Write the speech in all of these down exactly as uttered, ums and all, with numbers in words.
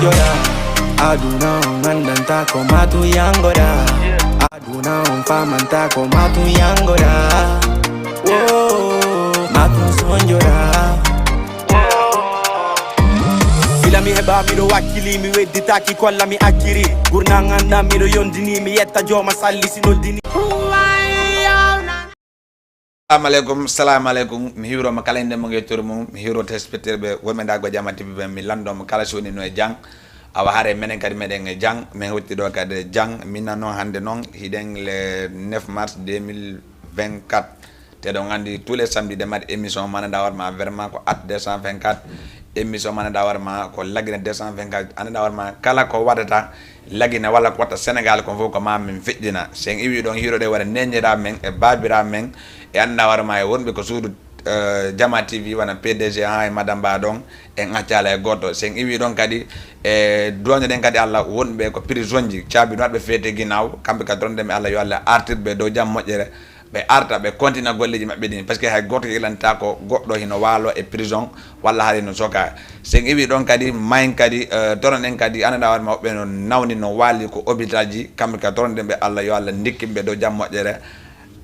Aduna on andanta ko matu yangoda. Aduna on famanta ko matu yangoda. Oh, matu sonjoda. Bila mi heɓa miɗo wakkili, mi wedditaki kolla mi acciri. Gurnan andam miɗo yondini, mi yetta jooma salli si noddini. Salamu aleykum, salamu aleykum. Mi hiwroma kala inde mo ngey tour mum. Mi hiwro téléspectateur ɓe wonɓe nda go jama T V ɓe. Mi landomo kala si woni no e jang. Awa hare menen kadi meɗen e jang. Min hewti ɗo kadi e jang. Min noon hande noon hiɗen le neuf mars deux mille vingt-quatre. Te ɗon andi tous les samedi de mat émission mana nda warma vraiment ko at deux cent vingt-quatre. Émission mana nda warma ko lagine deux cent vingt-quatre. Anda nda warma kala ko waɗata Lagine walla ko watta Sénégal kon fof ko ma min feƴƴina. Si en iwi ɗon hiroɗe wona neñira men e babira men e anda wara ma e wonɓe ko suudu eh, Jama T V wona P D G ha e Madame Ba ɗon en accala e goto. Si en iwi ɗon kadi e duwaño ɗen kadi Allah wonɓe ko prisonji caabinoɗɓe feete guinaw kamɓe kadi ronde mi Allah yo Allah artirɓe dow jam moƴƴere. Ɓe arta ɓe kontina golleji maɓɓe ɗin parce que hay goto yilantako goɗɗo hino walo e prison walla haali no soka. Si en iwi ɗon kadi mayen kadi eh, toron en kadi ananɗa waɗi ma woɓɓe no nawni no waali ko hôpital ji kamɓe kadi toronɗen ɓe Allah yo Allah ndikkinɓe dow jam moƴƴere.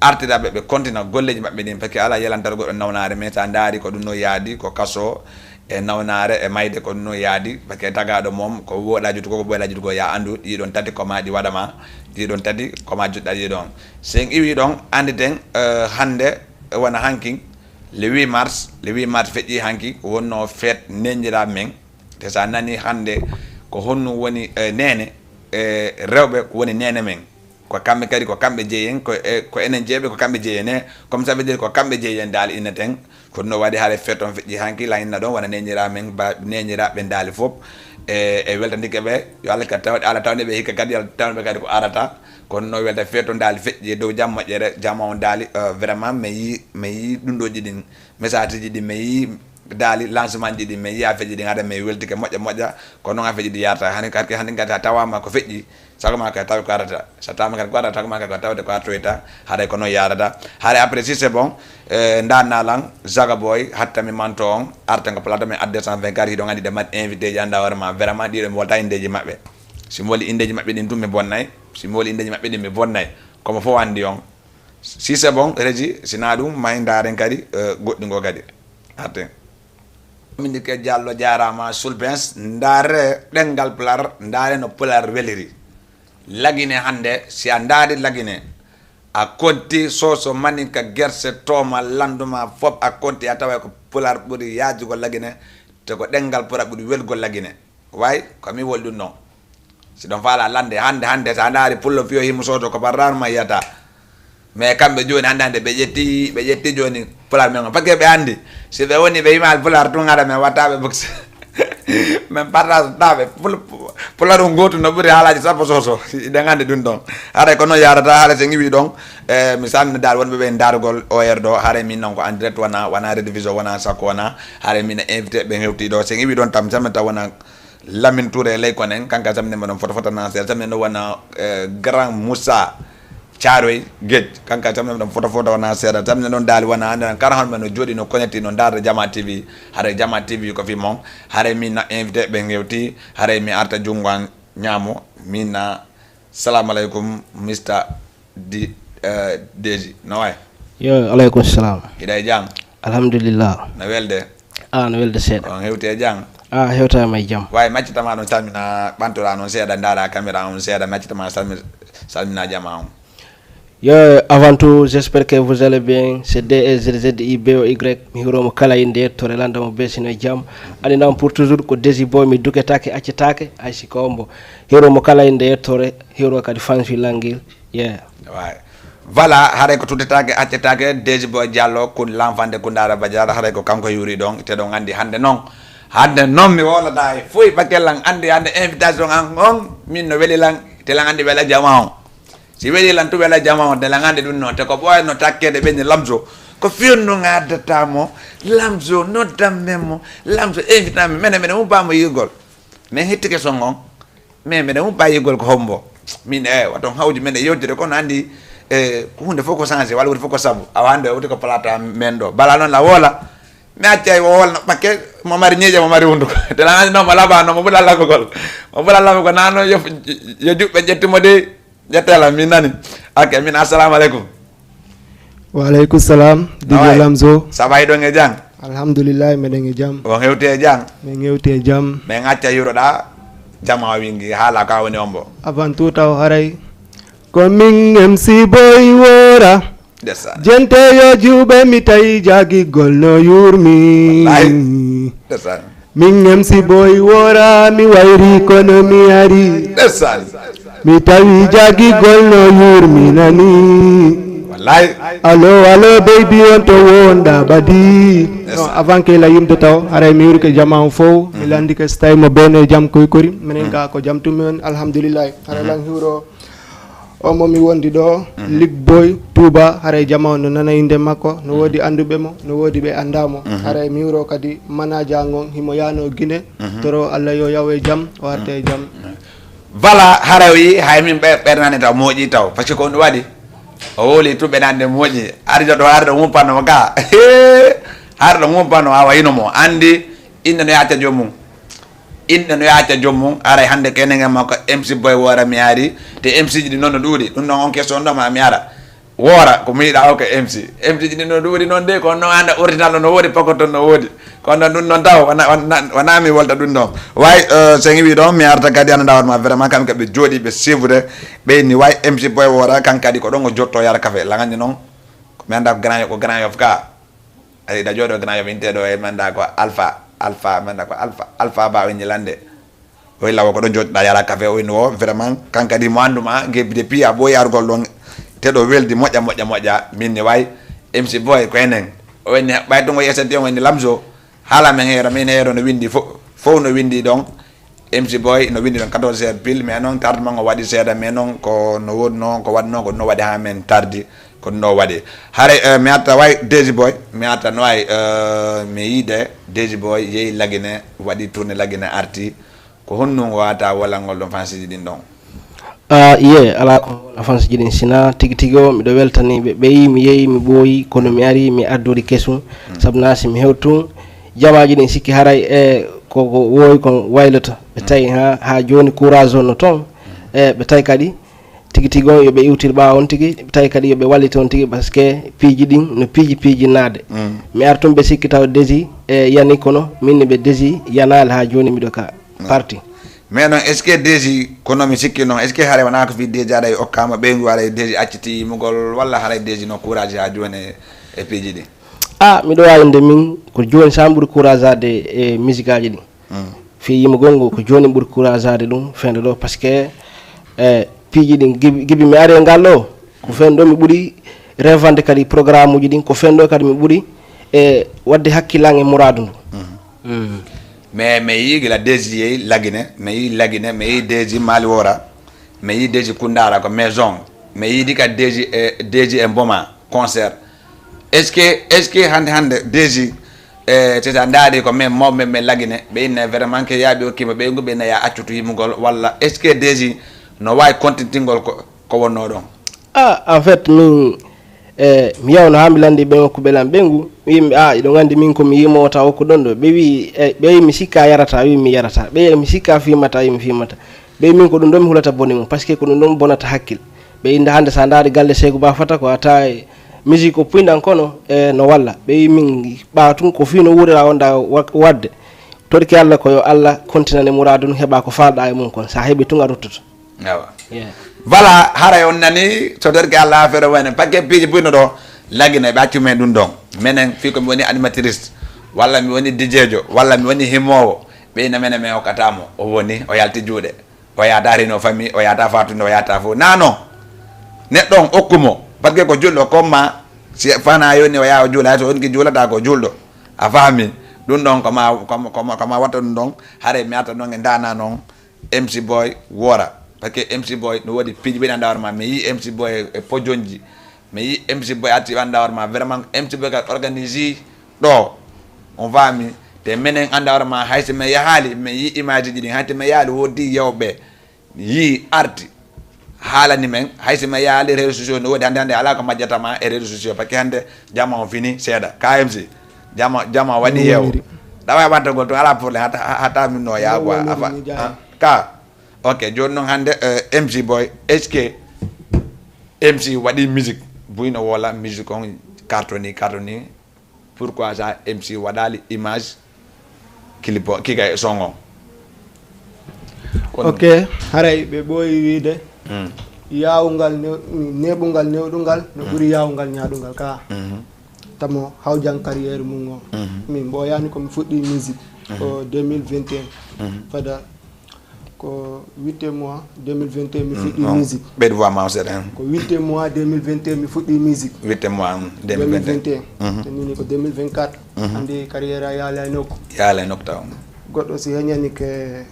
Artiraɓe ɓe kontina golleji maɓɓe ɗin parce que ala yelantata goɗɗo nawnaare mais sa ndaari ko ɗum no yaadi ko kaso e nawnaare e mayde ko ɗum no yaadi parce que tagaɗo mom ko woɗa jutugo ko ɓoyla jutugo ya andu ɗiɗon tati ko ma ɗi waɗama. Ɗiɗon tati ko ma juɗɗa ɗiɗon. Si en iwi ɗon anditen eh, hande wona hankin le huit mars le huit mars feƴƴi hanki wonno feet nenjira men. Te sa nani hande ko honno woni eh, nene eh, rewɓe ko woni nene men. Ko kamɓe kadi ko kamɓe jeeyen ko eh, ko enen jeeɓe ko kamɓe jeeyen e comme ça veut dire ko kamɓe jeeyen dal inneten. Ko ɗum waɗi haare feet on feƴƴi hanki la inna ɗon wona neñira men ba neñiraɓe daali fof e e weltandike ɓe. Yo Allah kadi tawde Allah tawde ɓe hikka kadi Allah tawde ɓe kadi ko arata. Kono no welta feet on daali feƴƴi e dow jam moƴƴere jama on daali eh, vraiment mi yi mi yi ɗum ɗo jiɗin message ji ɗi mi yi daali lancement ji ɗi mi yi affaire ji ɗi hade mi weltike moƴƴa moƴƴa. Kono noon affaire ji ɗi yarata hani kadi hani kadi a tawama ko feƴƴi. Sago ma kadi tawi ko arata so tawama kadi ko arata sago ma kadi ko tawde ko artoyta. Haray ko noon yarata. Haray après si c'est bon eh, nda nalan zaga boy hattami manto on arta ko plateau men at deux cent vingt-quatre hiɗon andi ɗe mat invité ji anda hoore ma vraiment ɗiɗo mi wolta indeji maɓɓe. Si mi woli indeji maɓɓe ɗin tun mi bonnay. Si mi woli indeji maɓɓe ɗin mi bonnay. Komo fof andi on. Si c'est bon régi sina ɗum may ndaren kadi eh, goɗɗingo kadi. Atten. Communiqué Diallo jarama Sulpens ndaare ɗengal Pular ndaare no Pular weliri. Lagine hande si a ndaari Lagine a konti soso maninka gerse toma landuma fop a konti a tawa ko Pular ɓuri yajugo Lagine. Te ko ɗengal Pular ɓuri welgo Lagine. Way ko mi woli ɗum ɗon. Si ɗon faala lande hande hande sa ndaari pullo fiyo himo soto ko par rarement yiyata. Mais kamɓe joni hande hande ɓe ƴetti ɓe ƴetti joni pulaar men o parce que ɓe andi si ɓe woni ɓe yimaali pulaar tun hara men wattaɓe boxe. Min partage taɓe pulaar un gotu no ɓuri haalaji sappo soso. Ɗen andi ɗum ɗon. Haray ko noon yarata haray sen iwi ɗon. E mi salmina dal wonɓe ɓe darugol O R ɗo haray min noon ko en direct wona wona rediffusion wona sakko wona. Haray min invité ɓe hewti ɗo sen iwi ɗon tam salmina taw wona Lamine Touré ley konen kanka samne mo ɗon foto foto na seeɗa samne no wona eh, grand Moussa Thiaroy Guedj kanka samne mo ɗon foto foto na seeɗa samne ɗon daali wona ande kara hon men no jooɗi no connecté no darde Jama T V. Hare Jama T V ko fi mon. Hare min na invité ɓe ngewti hare mi arta jungo an ñaamo min na. Salamu aleykum Mister Di eh, Deji no way? Yo aleykum salam. Hiɗa e jam? Alhamdulillah. No welde? A no welde seeɗa. On hewti e jam? A hewtama e jam. Way maccitama ɗon salmina ɓantoɗa noon seeɗa ndaara caméra on seeɗa maccitama salmi salmina jama on. Yo, avant tout, j'espère que vous allez bien. C'est D E Z Z I B O Y. Mi hiromo kala inde yettore landa mo besino e jam. Andi nam pour toujours ko Desi Boy mi duketake accetake ay si ko ombo. Hiromo kala inde yettore, hiro kadi fansi langil. Yeah. Way. Voilà, haray ko tuddetake accetake Desi Boy Diallo kun l'enfant de Koundara Badiara haray ko kanko yuri ɗon te ɗon andi hande noon. Hande noon mi wolata e foy bakellan andi hande invitation an on min no weli lan te lan andi wela jama on. Si weeli lan tun wela jama on dela ngande ɗum noon te ko ɓooyatno takkede ɓe ni lamso ko fiyonno ngaddatamo. Lamso noddan men mo lamso invitami mene mene umpama yigol. Min hettike son on. Min mene umpa yigol ko hombo. Min e waton hawji men e yewtide kono andi e ko hunde fof ko changé walla woni fof ko sabu awa hande o woti ko plata men ɗo bala noon la woola. Mi accay o wolna pakke mo mari ñiiƴe mo mari hunduko. Te lan anndi noon mo labaa noon mo ɓula labugol. Mo ɓula labugol naa noon yo yo juɓɓe ƴettu mo dey. Ƴettela min nani. Ok min assalamu aleykum. Wa aleykum salam. Dijo Lamzo. Saba hiɗon e jam. Alhamdulillahi meɗen e jam. On hewti e jam. Min hewti e jam. Min acca yuroɗa jama o wingi haala ka woni ombo. Avant tout taw haray ko min MC Boy Wora. Jenteyo juuɓe mi tawi jagigol no yurmi. Min MC Boy Wora mi wayri kono mi ari. Mi tawi jagigol no yurminani. Alo alo baby on to wonda badi. No avant que la yimde taw haray mi yurke jama on fow mi landike so tawi mo bene jam koy kori minen ka ko jam tumi on alhamdulillahi haray lan hiwro. O mo mi wondi ɗo Lig Boy Touba haray jama on no nana inde makko no woodi annduɓe mo no woodi ɓe annda mo. Haray mi wuro kadi manaja ngon himo yano Guinée. Toro Allah yo yaw e jam o arta e jam. Voilà haray o yi hay min ɓe ɓernani taw moƴƴi taw parce que ko ɗum waɗi. O wowli tun ɓe nande moƴƴi. Ari ɗo ɗo hari ɗo mumpanno mo ga. Hari ɗo mumpanno awa yino mo andi. Inna no yacca joom mum. Inna no yacca joom mum aray hannde kenen e makko MC Boy Wora mi ari. Te MC ji ɗi noon no ɗuuɗi ɗum ɗon on question ɗo ma mi ara. Woora ko mi yiɗa o ko MC. MC ji ɗi no ɗuuɗi noon de kono noon anda original no woodi pokoton no woodi. Kono noon ɗum noon taw wona mi wolta ɗum ɗon. Way sen iwi ɗon mi arta kadi anda dawat ma vraiment kamɓe kadi ɓe jooɗi ɓe sivre. Ɓeyni way MC Boy Wora kan kadi ko ɗon o jotto yara café lagandi noon. Ko mi anda ko grand ko grand yof ka. Ayi da jooɗo grand yof inteɗo e mi anda ko alpha alpha mi anda ko alpha alpha ba o inni lande. Oy lawo ko ɗo jooɗiɗa yara café oy no vraiment kan kadi mo anduma gebi depuis a ɓooyi argol ɗon. Te ɗo weldi moƴƴa moƴƴa moƴƴa min ni way. MC Boy ko enen o wenni ɓay tungo yesenti on wenni lamso. Haala men heero min heero no windi fof fof no windi ɗon. MC Boy no windi ɗon quatorze heures pile mais noon tardement o waɗi seeɗa mais noon ko no woɗno ko waɗno ko no waɗi ha men tardi. Ko ɗum ɗo waɗi haray mi arta way Desi Boy mi arta no way. Mi yiide Desi Boy yehi lagine waɗi tourné lagine arti. Ko honno wata wolangol ɗon fansiji ɗin ɗon? A iye ala ko wona fansiji ɗin sina tigi tigi o miɗo weltani ɓe ɓeyi mi yehi mi ɓooyi kono mi ari mi addori kesum. Sabu na si mi hewtu tun jamaji ɗin sikki haray e koko wowi kon waylata ɓe tawi ha ha joni courage on no ton. E ɓe tawi kadi tigi tigi on yoɓe iwtir ɓawo on tigi ɓe tawi kadi yoɓe wallite on tigi parce que piiji ɗin no piiji piiji naade. Mi artum ɓe sikki taw desi e yani kono minni ɓe desi yanali ha joni miɗo ka parti. Mais non est ce que desi kono mi sikki non est ce que haray wona ko fi desi aɗa okkama ɓeygu aɗa desi acciti yimugol walla haray desi no courage ha joni e piiji ɗi? A miɗo wawi inde min ko joni sa ɓuuri courage ade e musique aji ɗi. Fi yimugol ngu ko joni ɓuuri courage ade ɗum fende ɗo parce que e piiji ɗi gibi mi ari e ngal ɗo ko fen ɗo mi ɓuuri revande kadi programme uji ɗin ko fen ɗo kadi mi ɓuuri e wadde hakkilan e muradu ndu. Mais mi yii gila desi yehi lagine mi yii lagine mi yii desi mali wora. Mi yii desi kundara ko maison. Mi yii ɗi ka desi e desi e mboma concert. Est ce que est ce que hande hande desi e teta ndaari ko min mawɓe men lagine ɓe inna vraiment ke yaaɓi okkima ɓe ngu ɓe inna ya accutu yimugol walla est ce que desi no wawi contintingol ko ko wonno ɗon? A en fait min e mi yawno ha mi landi ɓen okkuɓe lan ɓengu mi wimɓe a iɗon andi min komi yimowo taw okku ɗon ɗo ɓe wi e ɓe wi mi sikka yarata wi mi yarata ɓe mi sikka fimata wi mi fimata ɓe wi min ko ɗum ɗon mi hulata bone mum parce que ko ɗum ɗon bonata hakkil. Ɓe inda hande sa ndaari galle seyku ba fata ko ata e musique o puyɗan kono e no walla ɓe wi min ɓawa tun ko fii no wuurira on da wadde. Torki allah ko yo allah kontinane muradu no heɓa ko falɗa e mum kon sa heɓi tun a ruttoto. Awa. Voilà haray on nani so derke allah affaire o wayne paquet piiji buyno ɗo. Lagine ɓe accu men ɗum ɗon minen fii ko mi woni animatrice walla mi woni dijejo walla mi woni himowo. Ɓeyna menen min hokkatamo o woni o yalti juuɗe. O yata rino famille o yata fatunde o yata fof nano. Neɗɗo on okkumo parce que ko julɗo comme ma si fana yoni o yaha o juula hay so wonki juulata ko julɗo. A faami? Ɗum ɗon koma koma watta ɗum ɗon. Haray mi arta ɗon e dana noon. MC Boy wora parce que MC Boy no woodi piiji ɓeɗa ndawar ma mi yii MC Boy e pojonji. Mi yii MC Boy arti ɓa ndawar ma vraiment MC Boy kadi organisi ɗo. On faami? Te menen anda wara ma hayso mi yahaali mi yii image ji ɗin hayso mi yahaali woodi yewɓe yii arti. Haalani men hayso mi yahaali réseau sociaux no woodi hande hande ala ko majjatama e réseau sociaux parce que hande jama on fini seeɗa ka MC. Jama, jama waɗi yeewo. Ɗawa e wattagol to, alaa problème, hata, hata min no yaa quoi. Afa, ah, ka. Ok, jooni noon hannde, eh, M C Boy, est-ce que M C waɗi musique? Buy no woola musique on cartoni, cartoni. Pourquoi ça M C waɗaali image clip o, kika e son on? Kono Ok, haray ɓe ɓooyi wiide, Mm. yaawungal new-, neeɓungal neeɗungal no Mm. ɓuri yaawungal ñaaɗungal ka. Mhm. Tamo hawjan carrière mum o. Mhm. Min ɓooyaani ko mi fuɗɗi musique Mhm. ko deux mille vingt et un. Mhm. Fada ko huit mois deux mille vingt et un mi Mm, fuɗɗi non. Musique. Ɓeydu voix ma o seeɗa hen. Ko huit mois deux mille vingt et un mi fuɗɗi musique. Huit mois, mm, deux mille vingt et un. Deux mille vingt et un. Mhm. Te nini ko deux mille vingt-quatre. Mhm. Andi carrière a yaala e nokku. Yaala e nokku taw. Goɗɗo si heñani ke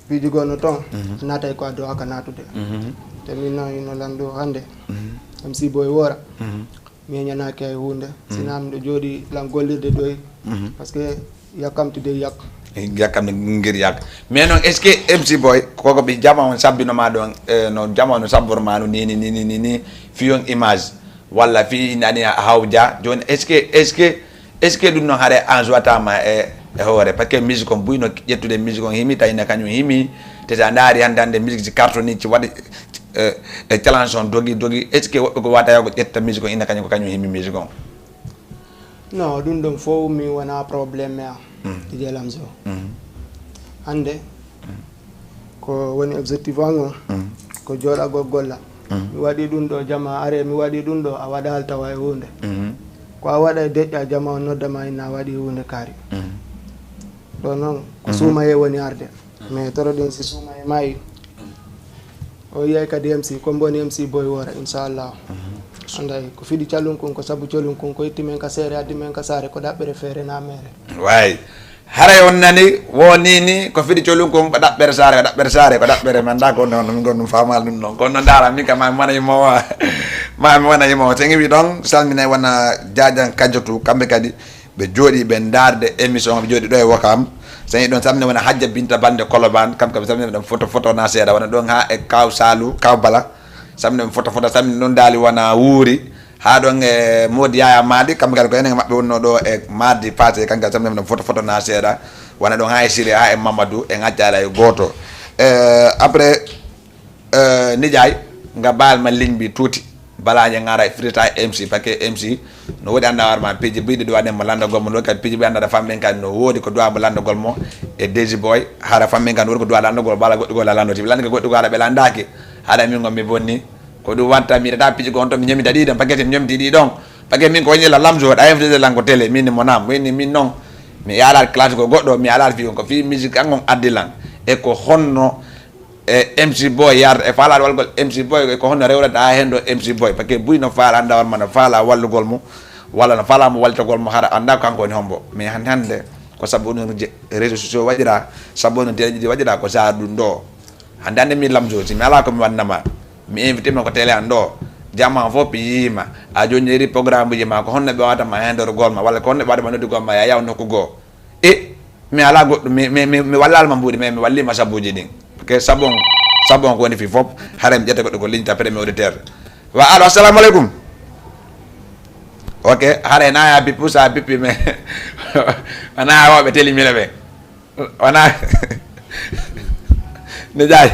piiji goo no toon, Mhm. naatay ko addo haka naatude. Mhm. Te min noon ino lanndo hannde, Mhm. M C Boy Woora. Mhm. Mi heñanaaki hay huunde. Mhm. Sinaa miɗo jooɗi lan gollirde ɗoy. Mhm. Parce que yakkamtude yak. Yakkamtude ngir yak. Mais noon, est-ce que M C Boy, koko ɓe jama on sabbino ma ɗon, eh, no jama on sabbor ma no ni, ni, ni, ni, ni, ni, fi on image, walla fi nani hawja? Jooni, est-ce que, est-ce que, est-ce que ɗum noon haare an jowatama e, e hoore? Parce que musique on buy no ƴettude musique on himi, tawi na kañum himi. Te sa ndaari hannde, hannde musique si cartoni, ci waɗi, eh, e challenge on dogi, dogi. Est-ce que woɓɓe ko wata ko ƴetta musique on ina kañum ko kañum himi musique on? Non, ɗum ɗon fof mi wona problème e am. Mm. Didier Lamzo. Mm. Hannde, Mm. ko woni objectif an o, Mm. ko jooɗagol golla. Mm. Mi waɗi ɗum ɗo, jama are, mi waɗi ɗum ɗo, a waɗaali tawa e huunde. Mm. Ko a waɗa e deƴƴa, jama on nodda ma, inna a waɗi huunde kaari. Mm. Ɗo noon, ko Mm. suumayee woni arde. Mais toro ɗin si suumayee maayi, o yiyay kadi M C, ko mboni M C Boy Woora, inchallah. Mhm. Anday, ko fiɗi calun kun, ko sabu colun kun, ko itti men ka seere, addi men ka saare, ko ɗaɓɓere feere na meere. Waay. Haray on nani, wo ni ni, ko fiɗi colun kun, ko ɗaɓɓere saare, ko ɗaɓɓere saare, ko ɗaɓɓere men da ko non, min gon ɗum faamaali ɗum non. Kono ndaara, min kam, ma mi wona yimowo, ma mi wona yimowo. Sen iwi ɗon, salminay wona Jaajan Kajotu, kamɓe kadi, ɓe jooɗi, ɓe ndaarde émission, ɓe jooɗi ɗo e Wokam. Sen iwi ɗon, salmina wona Hajja Binta Balde Kolobaan, kam kam salmina ɗon foto, foto na seeɗa, wona ɗon haa e Kaw Saalu, Kaw Bala. Samedi foto foto, samedi noon daali wona wuuri. Haa ɗon e Moodi Yaya Maadi, kamɓe kadi ko enen e maɓɓe wonnoo ɗo e mardi passé, kamɓe kadi samedi ɗon foto foto na seeɗa. Wona ɗon haa e Siré, haa e Mamadou, en accaali hay gooto. Eh, après, eh, Nijaay, nga baal ma ligne bi tuuti. Balaaje ngara firita M C, parce que M C no woodi annda war ma piiji buyɗi ɗo waɗen mo lanndagol mo, no woodi kadi piiji buyɗi annda famɓen kadi no woodi ko duwa mo lanndagol mo e Desi Boy, hara famɓen kadi no woodi ko duwa lanndagol, bala goɗɗi gol a lanndoti, ɓe lanndi ko goɗɗi gol a ɓe lanndaaki. Haɗa min gon mi bonni. Ko ɗum watta mi yiɗata piiji ko on to mi ñamita ɗi ɗon, paquet mi ñamiti ɗi ɗon. Paquet min ko wañi la lamzo, ɗa invité lan ko télé, min mo nam, min, min non. Mi yalat classe ko goɗɗo, mi yalat fi on ko fi musique an on addi lan. E ko honno e M C Boy yarda, e faalaade walgol M C Boy, e ko honno rewrata haa heen ɗo M C Boy, parce que buy no faala annda war ma no faala wallugol mo, walla no faala mo wallitagol mo, hara annda ko kanko woni hombo. Mais hannde hannde ko sabu onon je-, réseaux sociaux waɗira, sabu onon télé ɗiɗi waɗira ko saar ɗum ɗo. Hannde hannde mi lamzo, si mi alaa ko mi wannama, mi invité ma ko télé an ɗo, jama fof mi yiima, a joññiri programme uji ma, ko honno ɓe wata ma hendorgol ma, walla ko honno ɓe wata ma noddugol ma, ya yaw nokku goo. E mi alaa goɗɗum, mi, mi, mi, mi wallaali ma mbuuɗi, mais mi wallii ma sabuuji ɗin. Parce que sabon, sabon ko woni fii fof, haray mi ƴetta goɗɗo ko ligne, après mi auditeur. Wa, allo, assalamu aleykum. Ok, haray na ya bippu, sa bippi, mais wona wooɓe teli mila ɓe. Wona, ne jaay,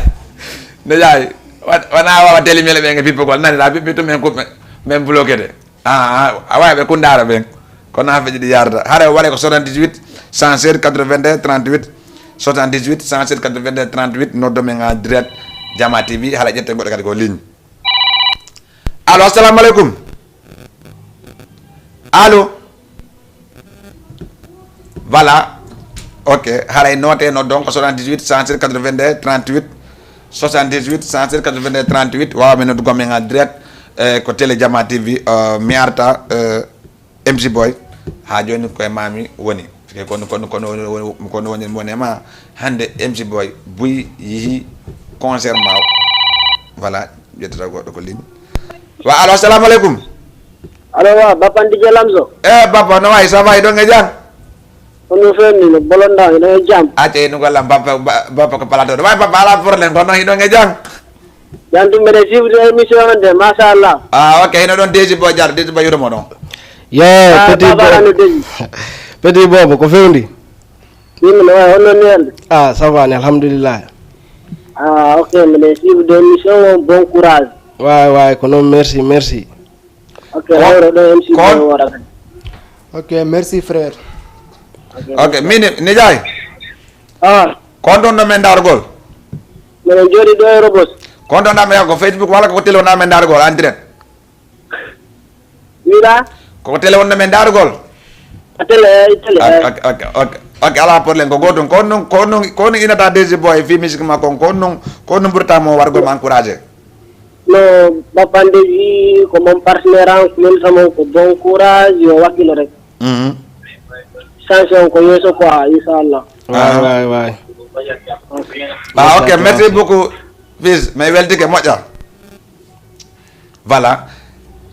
ne jaay, wa-, wona wawa teli mila ɓe nge bippugol, nani, la bippi tum men kuɓɓe, men bloqué de. Ah, ah, a wawi ɓe kundaara ɓen. Kono affaire ji ɗi yarata. Hara o waɗa ko soixante-dix-huit, cent seize, quatre-vingt-un, trente-huit, soixante-dix-huit, cent seize, quatre-vingt-un, trente-huit, noddo men en direct, Jama T V, hala ƴetten goɗɗo kadi ko ligne. Allo, assalamu aleykum. Allo. Voilà. Ok, haray noote noddon ko soixante-dix-huit, cent seize, quatre-vingt-un, trente-huit, soixante-dix-huit, cent seize, quatre-vingt-un, trente-huit, wawa men noddugo men en direct, eh, ko télé Jama T V, eh, mi arta, eh, M C Boy, haa jooni ko e maami woni. Kono, kono, kono, kono woni, woni, woni e ma hannde M C Boy, buy yihi concert ma o. Voilà, ƴettata goɗɗo ko ligne. Wa, allo, assalamu aleykum. Allo, wa, Bappa N D J Lamzo. Eh, Bappa, no wayi, ça va, hiɗon e jam? Kono fenni, no bolonɗa, hiɗon e jam? Acca, hiɗon golla, Bappa, Ba-, Bappa ko plateau. Wayi, Bappa, alaa problème, kono hiɗon e jam? Jam tum mbeɗe suivre émission on de, machallah. Ah, ok, hino ɗon Desi Boy Diar, Desi Boy yuro mo ɗon. Ye, ah, Petit Baba Boy. Rano Desi. Petit Bobo, ko fewndi? Min no wawi honno niyande? Ah, ça va ni, alhamdulillah. Ah, ok, mbiɗen suivre de émission o, bon courage. Waay waay, ko noon, merci, merci. Ok, hawro ɗo M C Boy wora kadi. Ok, merci frère. Ok, min nijaay. Ah, Ko on ɗon no men ndaargol? Mbiɗen jooɗi ɗo e Robos. Ko on ɗon ɗa men ko Facebook walla ko télé wonɗa men ndaargol en direct? Mbiɗa? Ko télé wonɗo men ndaargol? A télé, eh, télé. Ok, ok, ok, ok, ok, ala problème, ko gootum. Ko on ɗum, ko on ɗum, ko on ɗum inata Désir Boy fii musique makko on, ko on ɗum, ko on ɗum ɓurata mo wargol mo encouragé? No Bapandeji, ko mon partenaire an, min tamo ko bon courage, yo wakkilo rek. Mhm. Chance on ko yeeso quoi, inchallah. Waay waay waay. Ah, ok, merci beaucoup, fils. Mi weltike, moƴƴa. Voilà.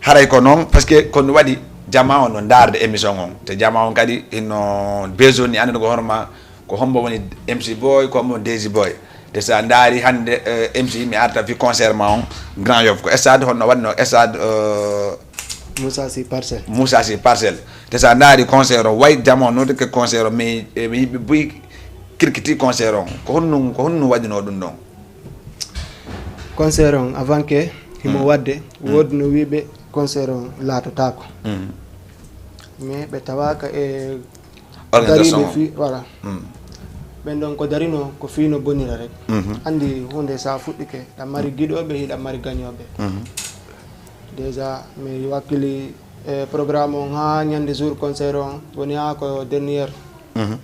Haray ko noon, parce que ko ɗum waɗi jama on no ndaarde émission on. Te jama on kadi ino besoin ni anndude ko hono ma, ko hombo woni M C Boy, ko hombo woni Désir Boy. Te sa ndaari hannde, eh, M C mi arta fi concert ma on Grand Yoff. Ko stade honno waɗno stade, eh, Moussa Sy Parcelles. Moussa Sy Parcelles. Te sa ndaari concert o, way jama on noddike concert o, mais, eh, yimɓe buy kirkiti concert on. Ko honɗum, ko honɗum waɗino ɗum ɗon? Concert on avant que himo waɗde, woodi no wiiɓe concert on laatotaako. Mhm. Mais ɓe tawaaka e Organisation dariiɓe on. Fii, voilà. Mhm. Ɓen ɗon ko darino ko fii no bonira rek. Mhm. Anndi huunde sa fuɗɗike, ɗa mari giɗooɓe, hiɗa mari gañooɓe. Mhm. Déjà, mi wakkili e programme on haa ñande jour concert on, woni haa ko dernière Mhm.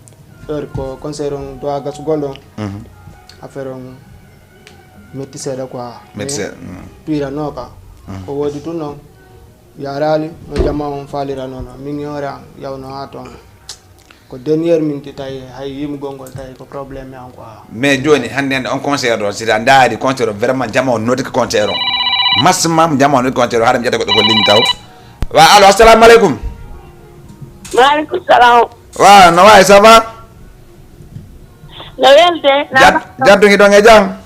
heure ko concert on doit gasugol on. Mhm. Affaire on metti seeɗa quoi. Metti Mais seeɗa, mhm. Piranooka. Ko woodi tun non, yaaraali no jama on faalirano non. Min yoore an yawno haa toon. Ko dernière minute tawi hay yimugol ngol tawi ko problème an quoi. Mais jooni hannde hannde on concert o, si a ndaari concert o, vraiment jama on noddike concert o. Maximum jama on noddike concert o, haɗa mi ƴetta goɗɗo ko ligne taw. Wa, allo, assalamu aleykum. Maaleykum salam. Wa, no wayi, ça va? No welde? Jat-, jattu hiɗon e jam?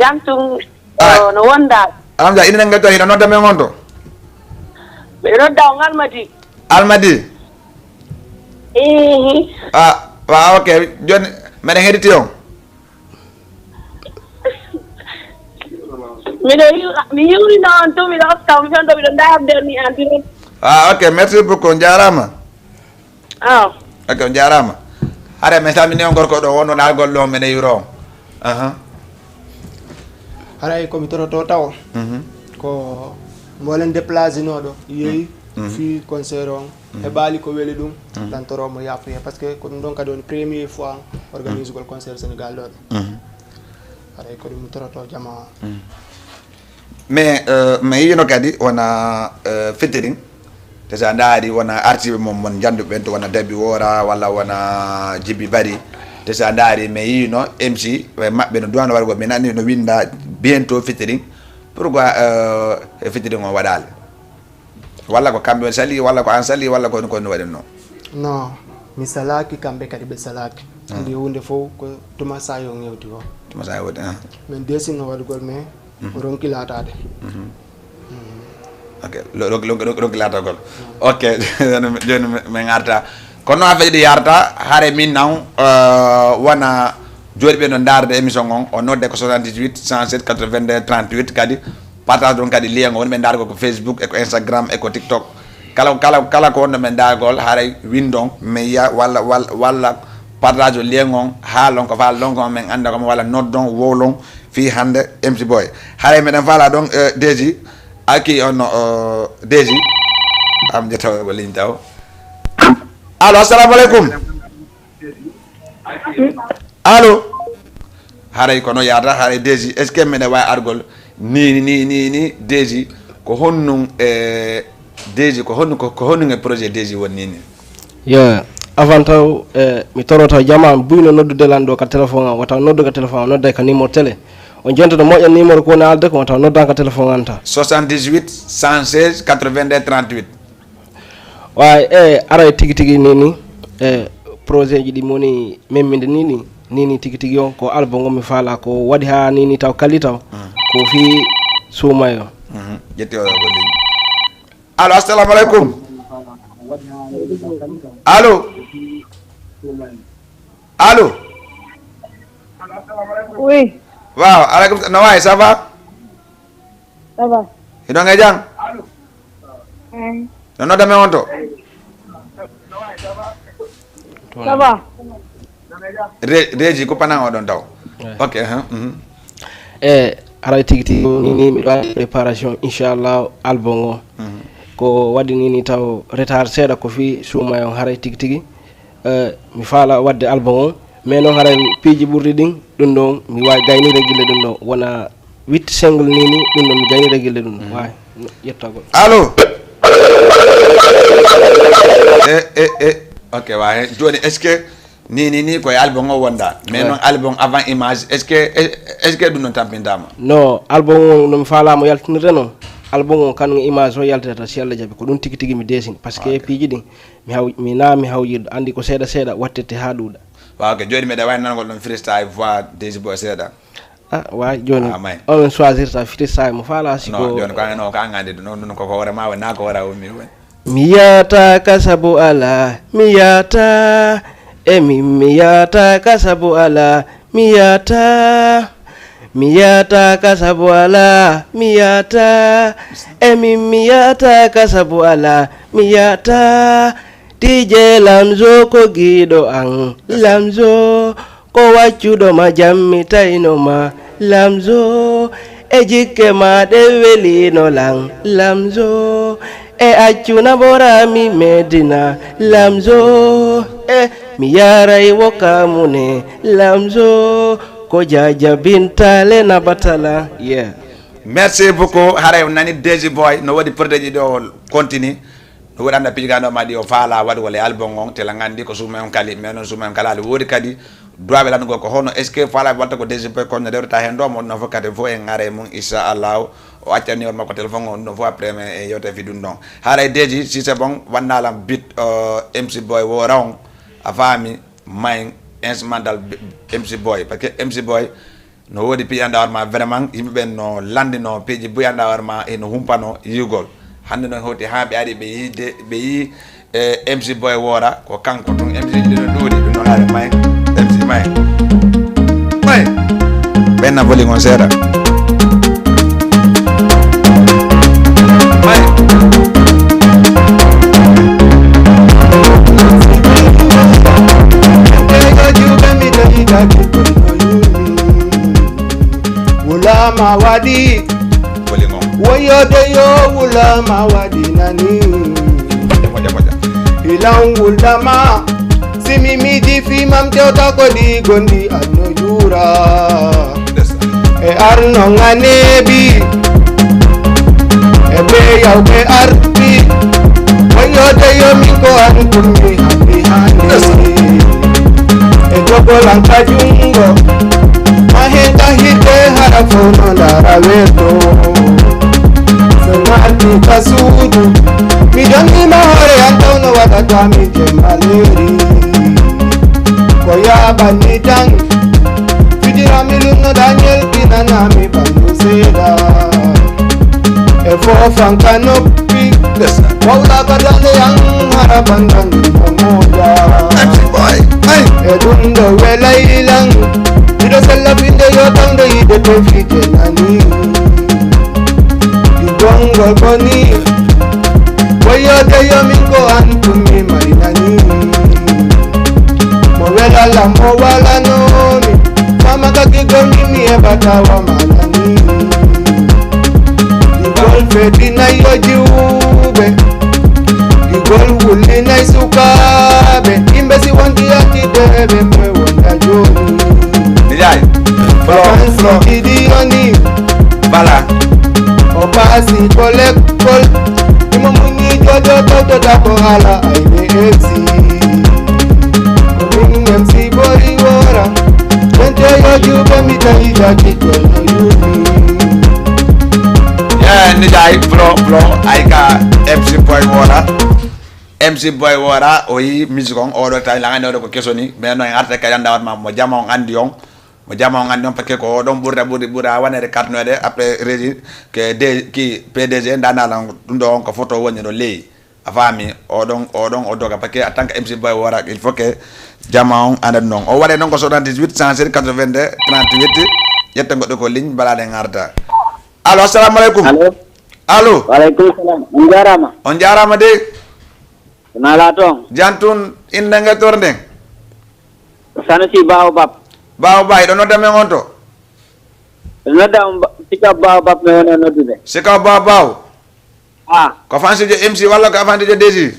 Jam tun. Ah. O, no wonda? Alhamdulillah, ina ngal to, hiɗa nodda men on to? Ɓe nodda on Almadi. Almadi? Ihi. Ah, wa, ok. Jooni, meɗen heɗiti on. Miɗo yiw-, mi yiwrino on tun, miɗo hokka on, mi fewndo, miɗo ndaarde on ni en direct. Ah, ok, merci beaucoup, on jaaraama. Ah. Ok, on jaaraama. Hare, mi salmini on gorko ɗo, wonno naagol ɗo, men e yuro on. Aha. Haray ko mi toroto tawo. Mhm. Ko mbolen déplacinooɗo yehi Mhm. fii concert on, heɓaali ko weli ɗum, tan toro mo yaafuye, parce que ko ɗum ɗon kadi woni premier fois organisugol concert Sénégal ɗo. Mhm. Haray ko ɗum mi toroto jama o. Mais, euh, mi yiino kadi wona, euh, featuring. Te sa ndaari wona artiɓe mon, mon janduɓe ɓen to, wona Dabi Wora walla wona Jibi Bari. Te sa ndaari mi yiino M C e maɓɓe no duwano wargo, mi nani no winda bientôt featuring. Pourquoi, euh, featuring o waɗaali? Walla ko kamɓe on sali, walla ko an sali, walla ko, ko no waɗi non? Non, mi salaaki, kamɓe kadi ɓe salaaki. Anndi huunde fof ko tuma sa yo ŋewti o. Tuma sa yo wodi, ah. Min desino waɗugol, mais ronki laataade. Ok, lo-, lo-, lo-, lo-, ronki laatagol. Ok, jooni mi, mi arta. Kono affaire ɗi yarta, hare min naw, euh, wona jooɗiɓe no ndaarde émission on, o nodde ko soixante-dix-huit, cent sept, quatre-vingt-deux, trente-huit, kadi partage ɗon kadi lien on, woni ɓe ndaargol ko Facebook, e ko Instagram, e ko TikTok. Kala, kala, kala ko wonno men ndaargol, haray windon, men yiya, walla, walla, walla partage lien on, haalon ko faalɗon ko men annda ko mo, walla noddon, wowlon, fii hannde M C Boy. Haray meɗen faala ɗon, eh, Deji, aki on, eh, Deji. Am je taw ko ligne taw. Allo, assalamu aleykum. Allo. Haray kono yaata, haray Deji, est-ce que meɗen waawi argol ni, ni, ni, ni, Deji, ko honɗum, eh, Deji, ko honɗum, ko, ko honɗum e projet Deji woni ni, ni? Yo, avant taw, eh, mi toro taw jama an buyno noddude lan ɗo ka téléphone an, wata noddu ka téléphone an, nodday ka numéro télé. On jento ɗo moƴƴa numéro ko woni alde ko, wata noddan ka téléphone an ta. Soixante-dix-huit, cent seize, quatre-vingt-deux, trente-huit. Waay, e, aray tigi tigi ni, ni, e, projet ji ɗi moni memminde ni, ni, ni, ni tigi tigi on ko album on mi faala ko waɗi ha ni, ni taw kali taw. Ko fi suumayo. Mhm. Ƴetti o ko ligne. Allo, assalamu aleykum. Allo? Allo? Oui. Waaw, aleykum, no waay, ça va? Ça va? Hiɗon e jam? Hein. No nodda men on to? Ça va? Re- reji kuppanan oɗon taw. Ok, hein, mhm. E haray tigi tigi ni ni miɗo waɗi préparation inchallah album o. Ko waɗi ni ni taw retard seeɗa ko fii suuma on haray tigi tigi. Eh, mi faala waɗde album o, mais noon haray piiji ɓurɗi ɗin ɗum ɗon mi wawi gaynirde gille ɗum ɗon wona huit single ni ni ɗum ɗon mi gaynirde gille ɗum ɗon wawi yettagol. Allo? E e e. Ok, wa hen joni, est ce que ni ni ni koye album o wonda, mais noon album avant image, est ce que est ce que ɗum ɗon tampintama? No, album o no mi faalamo yaltinirde noon. Album o kan image o yaltata si Allah jaaɓi ko ɗum tigi tigi mi desini par ce que piiji ɗin mi haw mi na mi hawjirɗo andi ko seeɗa seeɗa wattete ha ɗuuɗa. Waaw, ok, joni meɗa wawi nanagol ɗon freestyle voix Desi Boy seeɗa. Ah, wawi joni Ah, may. On choisirta freestyle mo faala No, siko. Joni ko an o ka an andi ɗum ɗum ko ko hoore ma woni na ko hoore ummi woni. Mi yata ka sabu ala mi yata. E min mi yata ka sabu ala mi yata. Mi yata ka sabu ala mi yata. E min mi yata ka sabu ala mi yata. Tije lamzo ko giɗo an lamzo. Ko waccuɗo ma jammi tayno ma lamzo. E jikke ma ɗe welino lan lamzo. E accuna ɓorami medina lamzo. E mi yaray wo kamune lamzo. Ko jajabintale nabatala yeah. Merci beaucoup. Haray on nani Desi Boy no waɗi projet ji ɗo continue. No waɗi anda piiji gano ma ɗi o faala waɗugol e album on tela gandi ko suuma on kali, mais noon suuma on kala ali woodi kadi duwaɓe lanndugol ko hono est ce que faala watta ko Desi Boy kono rewtata hen ɗo mo ɗum fof kadi fof en ara e mum inchallahu. O acca numéro makko téléphone on ɗum fof après mais en yewta fi ɗum ɗon. Haray Desi si c'est bon wannalam bit, euh, M C Boy wora on a faami, may instrumental M C Boy parce que M C Boy no woodi piyanɗa hoore ma vraiment yimɓe ɓen no lanndino piiji buyanɗa hoore ma eno humpano yiigol. Hannde noon hewti haa ɓe ari ɓe yiide ɓe yii e M C Boy woora ko kanko tun M C ji ɗino ɗuuɗi ɗum noon haare may M C may may ɓenna voli on seeɗa. May Wulama waɗi woyode yo wulama waɗi nani. Hilan wuldama simi miji fimam tewta ko ɗi gondi anno jura. E arno nganebi e be yawɓe arti. Woyode yo min ko an kummi hammi hande e jogolan ka jungo. Ma hen ka hidde hara fono ndara weto. So nati ka suudu mi jonnima hoore an tawno waɗata mi jemmaleri. Ko yaɓanni tan fijirami lunno daniel kinanami ɓandu seeɗa. E fofan ka noppi wawla ka dande yan hara bandan ɗum no moƴa. E ɗum ɗo welaylan miɗo sella finde yo tawde yiɗe to fite nani. Ɗi gongol boni woyode yo min ko an tummi mari nani. Mo welala mo walanomi mama ka gigol min mi heɓata wa manani. Ɗigol feddinay yo jiwɓe. Ɗigol wullinay sukaaɓe yimɓe si wonti yattideɓe koye wonda joni. Nijay. Flo flo. Ɗiɗi yoni bala. O paasi ko lekkol imo muñi jojo tawtoɗa ko haala ayne elsi. Ko min mem si bori wora. Ɓen teyojuɓe mi tawi jaki kono yumi. Nijay flo flo. Ay ka MC Boy wora. MC Boy wora o yi musique on oɗo tawi lagani oɗo ko kesoni mais no en arta kadi anda watma mo jama on andi on. Mo jama on andi on parce que ko oɗon ɓurda ɓurdi ɓura wanede kartinoɗe après régi ke de ki PDG dandalan. Ɗum ɗo on ko photo woni ɗo leyi. A faami, oɗon, oɗon o doga, parce que en tant que M C Boy Wora, il faut que jama on anda ɗum ɗon. O waɗe noon ko soixante-dix-huit, cent sept, quatre-vingt-deux, trente-huit, ƴetta goɗɗo ko ligne, balaɗe ngarta. Allo, assalamu aleykum. Allo. Allo. Wa aleykum salam. On jaaraama. On jaaraama de. Ko nala toon? Jan tun, innde nge torde? Ko Sanusi Baobab. Baobab, hiɗo nodda men on to? Nodda on ba-, Sika Baobab mi woni noddude. Sika Baobab. Ah. Ko fansijo M C walla ko fansijo Desi?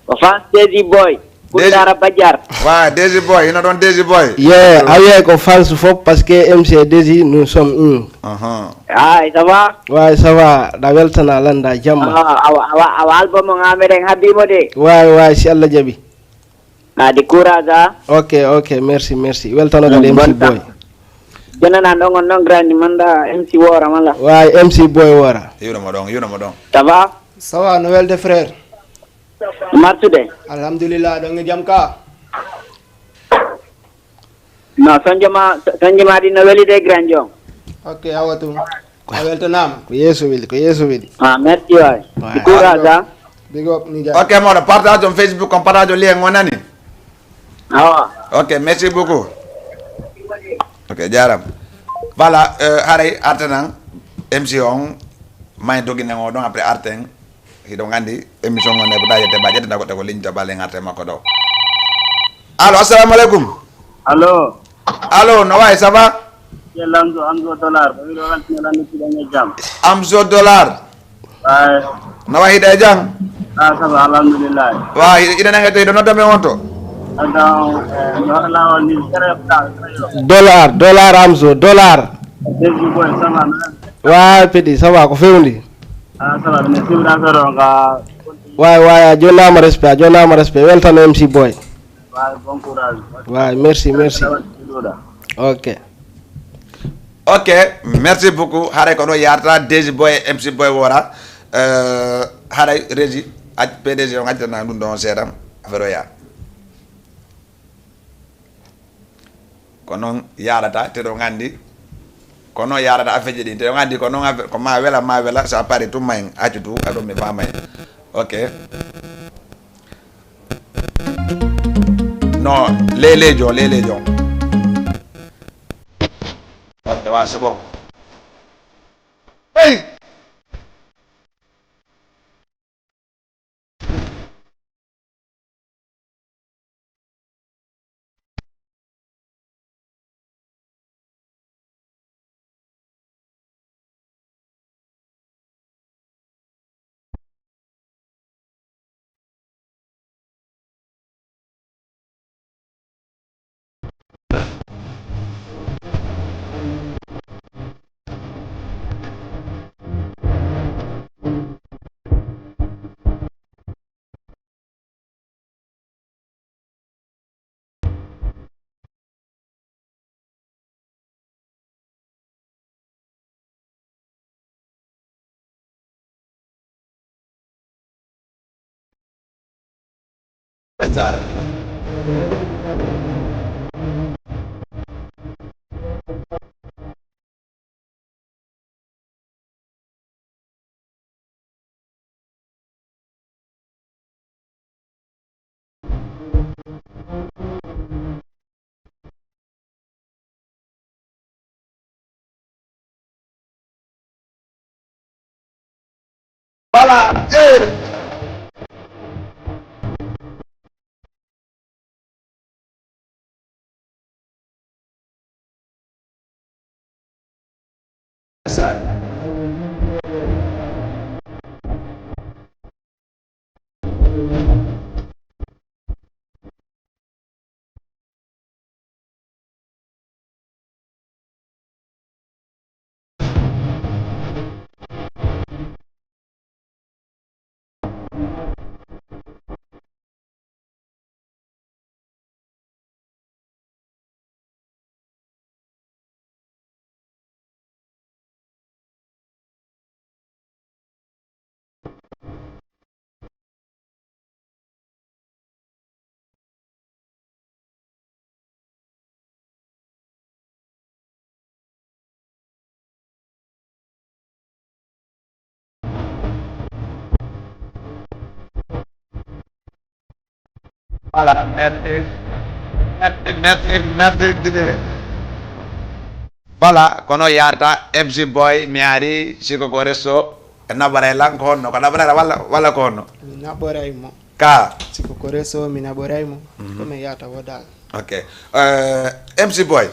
Ko fans Desi Boy. Desi. Kundara Bajar. Wa, Desi Boy, hino ɗon Desi Boy. Ye, a wiyay ko fans fof parce que M C Desi, nous sommes un. Aha. Ay, ça va? Way, ça va. Da weltana landa jamma. Ah, awa, awa, awa album on Ameren habimo de. Way, way, si Allah jaɓi. Adi courage, ah. Ok, ok, merci, merci. Weltano kadi M C Boy. Jonana ɗon on ɗon grandi manda M C Wora mala. Way, M C Boy Wora. Yuno mo ɗon, yuno mo ɗon. Ça va? Ça va, no welde frère? Martude. Alhamdulillah, ɗon e jam ka? No, sonjo ma, sonjo ma ɗi no weli de grand jon. Ok, awa tum. A weltanaama. Ko Yeesu weli, ko Yeesu weli. Ah, merci waay. Waay. Courage, ah. Big up, ni jaay. Ok, mawɗo, partage on Facebook, on partage on lien, on nani? Awa. Ok, merci beaucoup. Ok, jaaraama. Voilà, euh, haray artanan M C on, may doginen o ɗon, après arten. Hiɗon anndi émission on ne, ko dañete ba ƴettata goɗɗo ko ligne to bale ngarte makko ɗo. Allo, assalamu aleykum. Allo. Allo, no wayi, ça va? Yalla, Amzo, Amzo Dollar. Ko wiɗo weltino lan noddude e jam. Amzo Dollar. Ay. No wayi, hiɗa e jam? Ah, ça va, alhamdulillah. Wa, hiɗa, hiɗa nanga to, hiɗo nodda men on to? Adam, eh, no waɗa lawol ni, kere, kere, kere. Dollar, Dollar Amzo, Dollar. Desi Boy, ça va, no? Wa, pedi, ça va, ko fewndi? Ah, ça va, mi suuɗa affaire o nga. Way, way, a jonaama respect, a jonaama respect. Weltano M C Boy. Way, bon courage. Way, merci, merci. Ok. Ok, merci beaucoup. Haray ko ɗo yarata Desi Boy, M C Boy Wora. Euh, haray Régie, ac-, P D G on accitana ɗum ɗon seeɗa. Affaire o yaa. Ko noon yaarata, te ɗo nganndi, ko noon yaarata afeeji ɗin, te ɗo nganndi ko noon affaire, ko ma wela, ma wela, so a paari tuma en, accu tu, aɗo mi faama en. Ok. Non, lelejo, lelejo. Ok, wa, c'est bon. Hey! Voilà. Eh. Voilà, merci. Merci, merci, merci. Voilà, kono yarta M C Boy, mi ari, siko ko resto, e naɓaray lan ko honno, ko naɓaray walla, walla ko honno? Mi naɓoray mo. Ka? Siko ko resto, mi naɓoray mo. Mhm. Ko mi yata wo dal. Ok. Euh, M C Boy.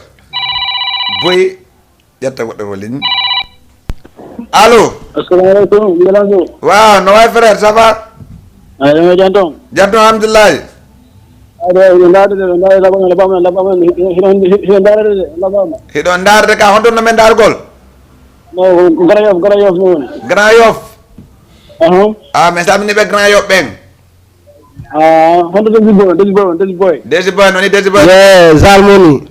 Boy, ƴetta woɗɗo ko ligne. Allo? Assalamu alaikum, Mbilanso. Waaw, no waay frère, ça va? Ay, ɗum e janton. Janton, alhamdulillahi. Ay, ɗo, hiɗo ndaarde de, ɗo ndaarde labama, labama, labama, hiɗo, hiɗo, hiɗo ndaarde de, labama. Hiɗo ndaarde ka, honto no men ndaargol? No, ko Grand Yoff, Grand Yoff mi woni. Grand Yoff? Aham. Ah, men salmini ɓe Grand Yoff ɓen. Ah, honto Desi Boy, Desi Boy, Desi Boy. Desi Boy, noni Desi Boy? Ye, Zalmoni.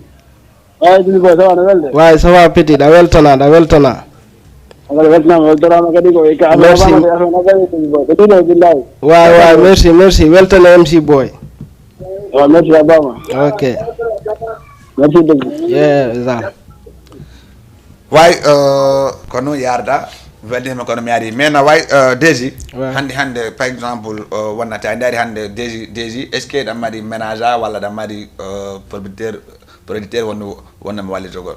Ay, Desi Boy, ça va, no welde? Way, ça va, petit, ɗa weltana, ɗa weltana. Wala weltanaama, weltanaama kadi ko e ka. Merci. Ko ɗum ɗo, billahi. Way, way, merci, merci. Weltana M C Boy. Wa, merci, a bama. Ok. Merci beaucoup. Ye, Zal. Way, euh, ko noon yarda. Weltima kono mi ari. Mais na way, euh, Desi. Ouais. Hannde, hannde, par exemple, euh, wonnata, a ndaari hannde Desi, Desi, est-ce que ɗam mari ménage walla ɗam mari, euh, producteur, producteur wonno, wonno mo wallitogol?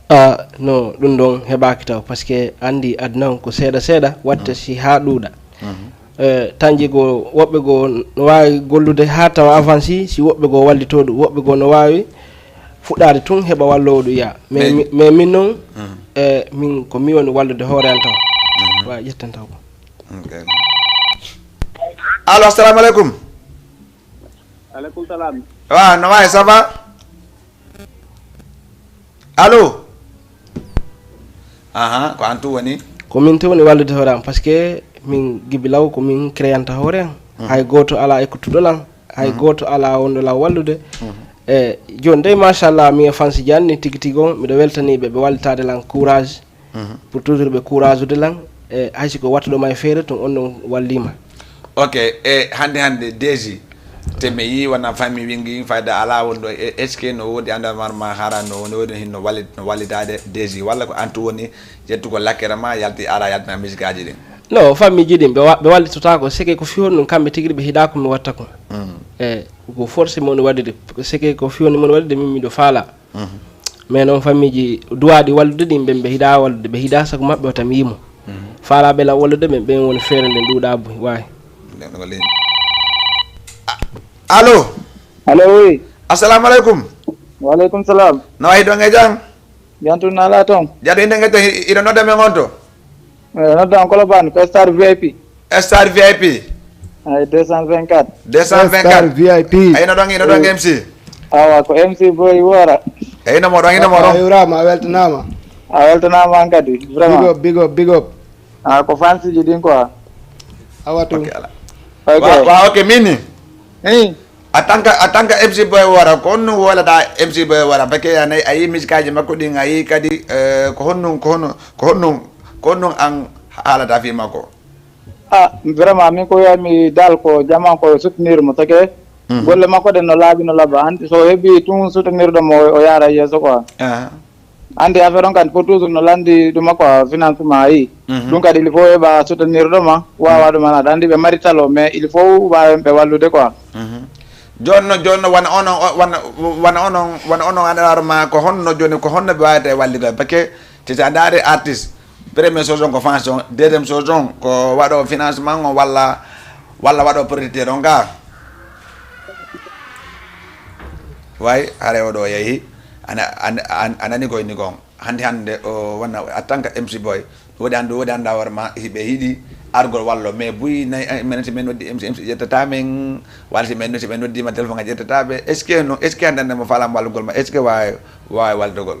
Ah, no, ɗum ɗon heɓaaki taw, parce que anndi aduna on ko seeɗa seeɗa, watta si haa ɗuuɗa. Mhm. Eh, tanji goo, woɓɓe goo no waawi gollude haa tawa avanci, si woɓɓe goo wallitoo ɗum, woɓɓe goo no waawi fuɗɗaade tun heɓa walloowo ɗum yaa. Mais Mais mi-, mais min noon, mhm, eh, min ko mi woni wallude hoore an taw. Mhm. Waawi ƴettan taw ko. Ok. Allo, assalamu aleykum. Aleykum salam. Wa, no waay, ça va? Allo? Aha, ko an tun woni? Ko min tun woni wallude hoore am, parce que min gibi law ko min créanta hoore am. Mhm. Hay gooto alaa ekkutugol am, hay, mhm, gooto alaa wonɗo law wallude. Mhm. E jooni dey, machallah, mi e fansi ji an ni tigi tigi on, miɗo weltanii ɓe, ɓe wallitaade lan courage. Mhm. Pour toujours ɓe courage ude lan, e hay si ko wattuɗo ma e feere tun, on ɗon walliima. Ok, e hannde hannde, Desi, te mi yii wona famille wingi fayda alaa wonɗo, e, est-ce que no woodi anndal mar ma hara no, no woodi hin no wallit-, no wallitaade Desi, walla ko an tun woni ƴettu ko lakkere ma, yalti ara yaltina musique aji ɗin? Non, famille ji ɗin, ɓe wa-, ɓe wallitotaako, seke ko fii honɗun kamɓe tigi ɓe hiɗaa ko mi watta ko. Mm. E, ko forcé mo woni waɗude, seke ko fii honɗun mo woni waɗude, min miɗo faala. Mhm. Mais noon fammiiji duwaaɗi wallude ɗin, ɓen ɓe hiɗaa wallude, ɓe hiɗaa sago maɓɓe wata mi yimo. Mhm. Faalaaɓe lan wallude ɓen, ɓen woni feere nden ɗuuɗaa buy, waawi. Nden ko leydi. A-, allo? Allo, oui. Assalamu aleykum. Wa aleykum salam. No wayi ɗon e jam? Jam tun naalaa ton? Jam tun, innde nge ton, hi-, hiɗo nodda men on to? Eh, nodda on Colobane, ko Star V I P. Star V I P. Ay, deux cent vingt-quatre. Deux cent vingt-quatre. Star V I P. Ay, no ɗon, no ɗon, eh, M C. Awa, ko M C Boy Wora. Ay, no mo ɗon, no mo ɗon. A yuuraama, a weltanaama. A weltanaama an kadi, vraiment. Big up, big up, big up. Ah, ko fansiji ɗin quoi. Awa tun. Ok, ala. Ok. Wa, wa, ok, mini. Hey. En tant que, en tant que M C Boy Wora, ko honno wowlata M C Boy Wora? Parce que a nayi, a yii misikaaji makko ɗin, a yii kadi, eh, ko honno, ko honno, ko honno, ko honno an haalata fii makko? Ah, vraiment, min ko wi'aymi dal ko jaman ko soutenir mo, sake, mhm, golle makko ɗen no laaɓi, no laaɓa. Anndi so o heɓi tun soutenir ɗo mo, o yaara yeeso quoi. Aha. Anndi affaire on kadi pour toujours no lanndi ɗum quoi, financement, a yii. Mhm. Ɗum kadi il faut heɓa soutenir ɗo ma, waawa ɗum ana. Aɗa anndi ɓe mari talo, mais il faut waawen ɓe wallude quoi. Mhm. Jooni no, jooni no, wano onon, o-, wano, wano onon, wano onon, an hoore ma, ko honno jooni, ko honno ɓe waawata e wallitde? Parce que si a ndaari artiste, première chose on ko fans on, deuxième chose on ko waɗo financement on walla, walla waɗo producteur on ka. Way, hare o ɗo yehi, ana, ana, ana, a nani ko inni kon. Hannde, hannde, o wona en tant que M C Boy, woodi anndu, woodi annda hoore ma, hiɓe yiɗi argol wallo, mais buy nayi, eh, minen si min noddi M C, M C ƴettata min, walla si min, si min noddiima téléphone a ƴettata ɓe. Est-ce que no, est-ce que hannde, hannde mo faalaa wallugol ma, est-ce que waawi, waawi wallitogol?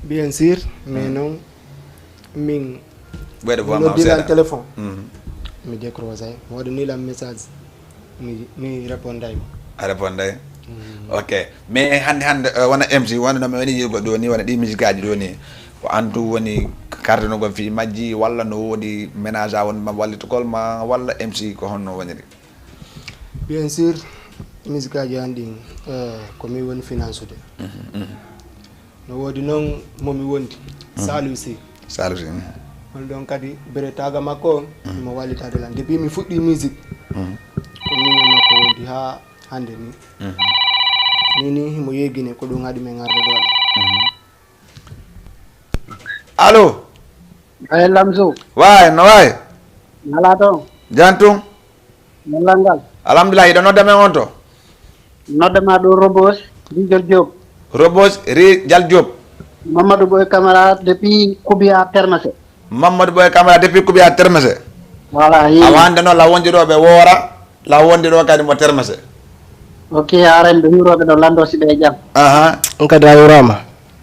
Bien sûr, mais, hmm, non, min, ɓeyde mi voix ma o noddiran seeɗa téléphone. Mhm. Mi décroché, mi waɗani lan message. Mi, mi réponday mo. A réponday? Mm. Ok. Mais hannde, hannde, eh, wona M C, wona no mi woni yiɗugo ɗo ni, wona ɗi musique aji ɗo ni. Ko an tun woni kartanugol fii majji, walla no woodi ménage a won ma wallitugol ma, walla M C ko honno woniri? Bien sûr, musique aji an ɗin, eh, ko min woni finansude. Mhm, mhm. No woodi noon mo mi wondi, mhm, Saliou Sy. Saliou Sy, mhm. On ɗon kadi, beretaga makko on, mhm, himo wallitaade lan. Depuis mi fuɗɗii musique, mhm, ko min e makko woni. Haa hannde ni. Mhm. Ni ni himo yeggine ko ɗum haɗi men arde ɗo. Mhm. Allo? Eyi, Lamzo. Waay, no waay? Nalaa toon? Jan tun? Nalaa ngal? Alhamdulillah, hiɗo nodda men on to? Nodda ma ɗo Robos, Rijal Diop. Robos, Rijal Diop. Mamadou Boy Camara depuis Koubiya Termese. Mamadou Boy Camara depuis Koubiya Termese. Voilà, yi. Awa hannde noon la wondi ɗo ɓe woora, la wondi ɗo kadi mo Termese. Ok, haray miɗo hiwrooɓe ɗo lanndo si ɓe e jam. Aha. On kadi a yuuraama.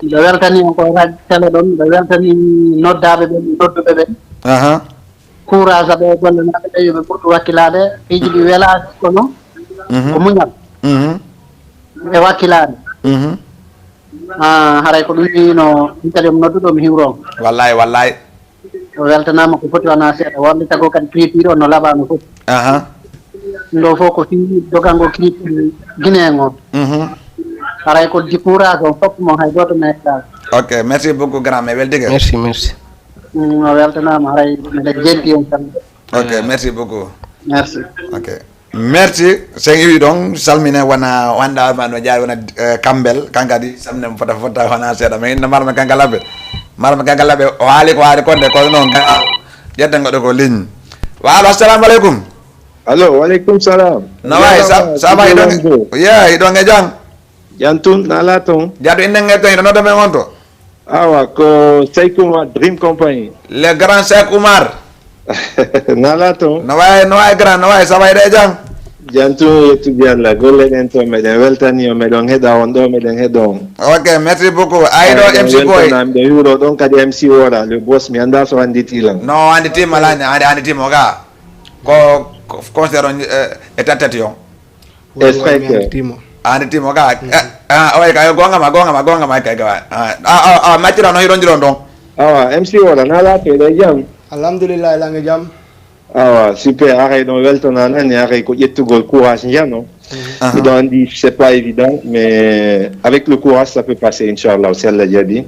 Miɗo weltani on ko radio télé ɗon, miɗo weltani noddaaɓe ɓen, nodduɓe ɓen. Aha. Courage ɓe golle maɓɓe ɓe, yo ɓe ɓurtu wakkilaade. Piiji ɗi welaaki kono Mhm. ko muñal. Mhm. E wakkilaade. Mhm. Ah, haray ko ɗum wiyno, ɗum kadi omo nodduɗo, mi hiwro on. Wallahi, wallahi. O weltanaama ko foti wonaa seeɗa. Wallitagol kadi piipiiɗo on no laɓaa no foti. Aha. Ɗum ɗo fof ko fii dogangol clip Guinéen on. Mhm. Haray ko di courage on fof mo hay gooto meeɗaa. Ok, merci beaucoup grand, mi weltike. Merci, merci. Mm, o weltanaama, haray miɗen jetti on tan. Ok, merci beaucoup. Merci. Ok. Merci, sen iwi ɗon, salmine wona wanda ma no jaari wona, eh, Kambel, kan kadi salmine mo fota fota wona seeɗa, mais inna marma kanka labbe. Marma kanka labbe, o haali ko haali konde, ko noon ka ƴetta goɗɗo ko ligne. Wa allo, assalamu aleykum. Allo, wa aleykum salam. No wayi, sa, sa va, hiɗon, yeah, hiɗon e jam? Jam tun, nalaa toon? Jam tun, innen e toon, hiɗo nodda men on to? Awa, ko Seik Oumar, Dream Company. Le grand Seik Oumar. Nalaa toon? No wayi, no wayi grand, no wayi, sa va, hiɗo e jam? Jam tun, yettude Allah, golle ɗen toon, meɗen weltani on, meɗen heɗa on ɗo, meɗen heɗa on. Ok, merci beaucoup. Ay ɗo Ay, M C Boy. Weltanaama, miɗo hiwro ɗon kadi M C Wora, le boss, mi anndaa so annditi lan. No, annditiima lan, anndi, annditiima o ga. Ko, ko concert on, eh, e tattati on. Woni, woni, mi annditiima. A annditiima ka? Mhm. Eh, ah, oye ka, yo goonga ma, goonga ma, goonga ma, kay, kay, ah, ah, ah, ah, maccira no hirondiron ɗon. Awa, M C Wora, nalaa toon, hiɗo e jam? Alhamdulillah, eɗen e jam. Awa, super, haray ɗon weltanaama ni, haray ko ƴettugol courage njano. Mhm. Aha. Miɗo anndi, c'est pas évident, mais avec le courage, ça peut passer, inchallah, si Allah jaɓi.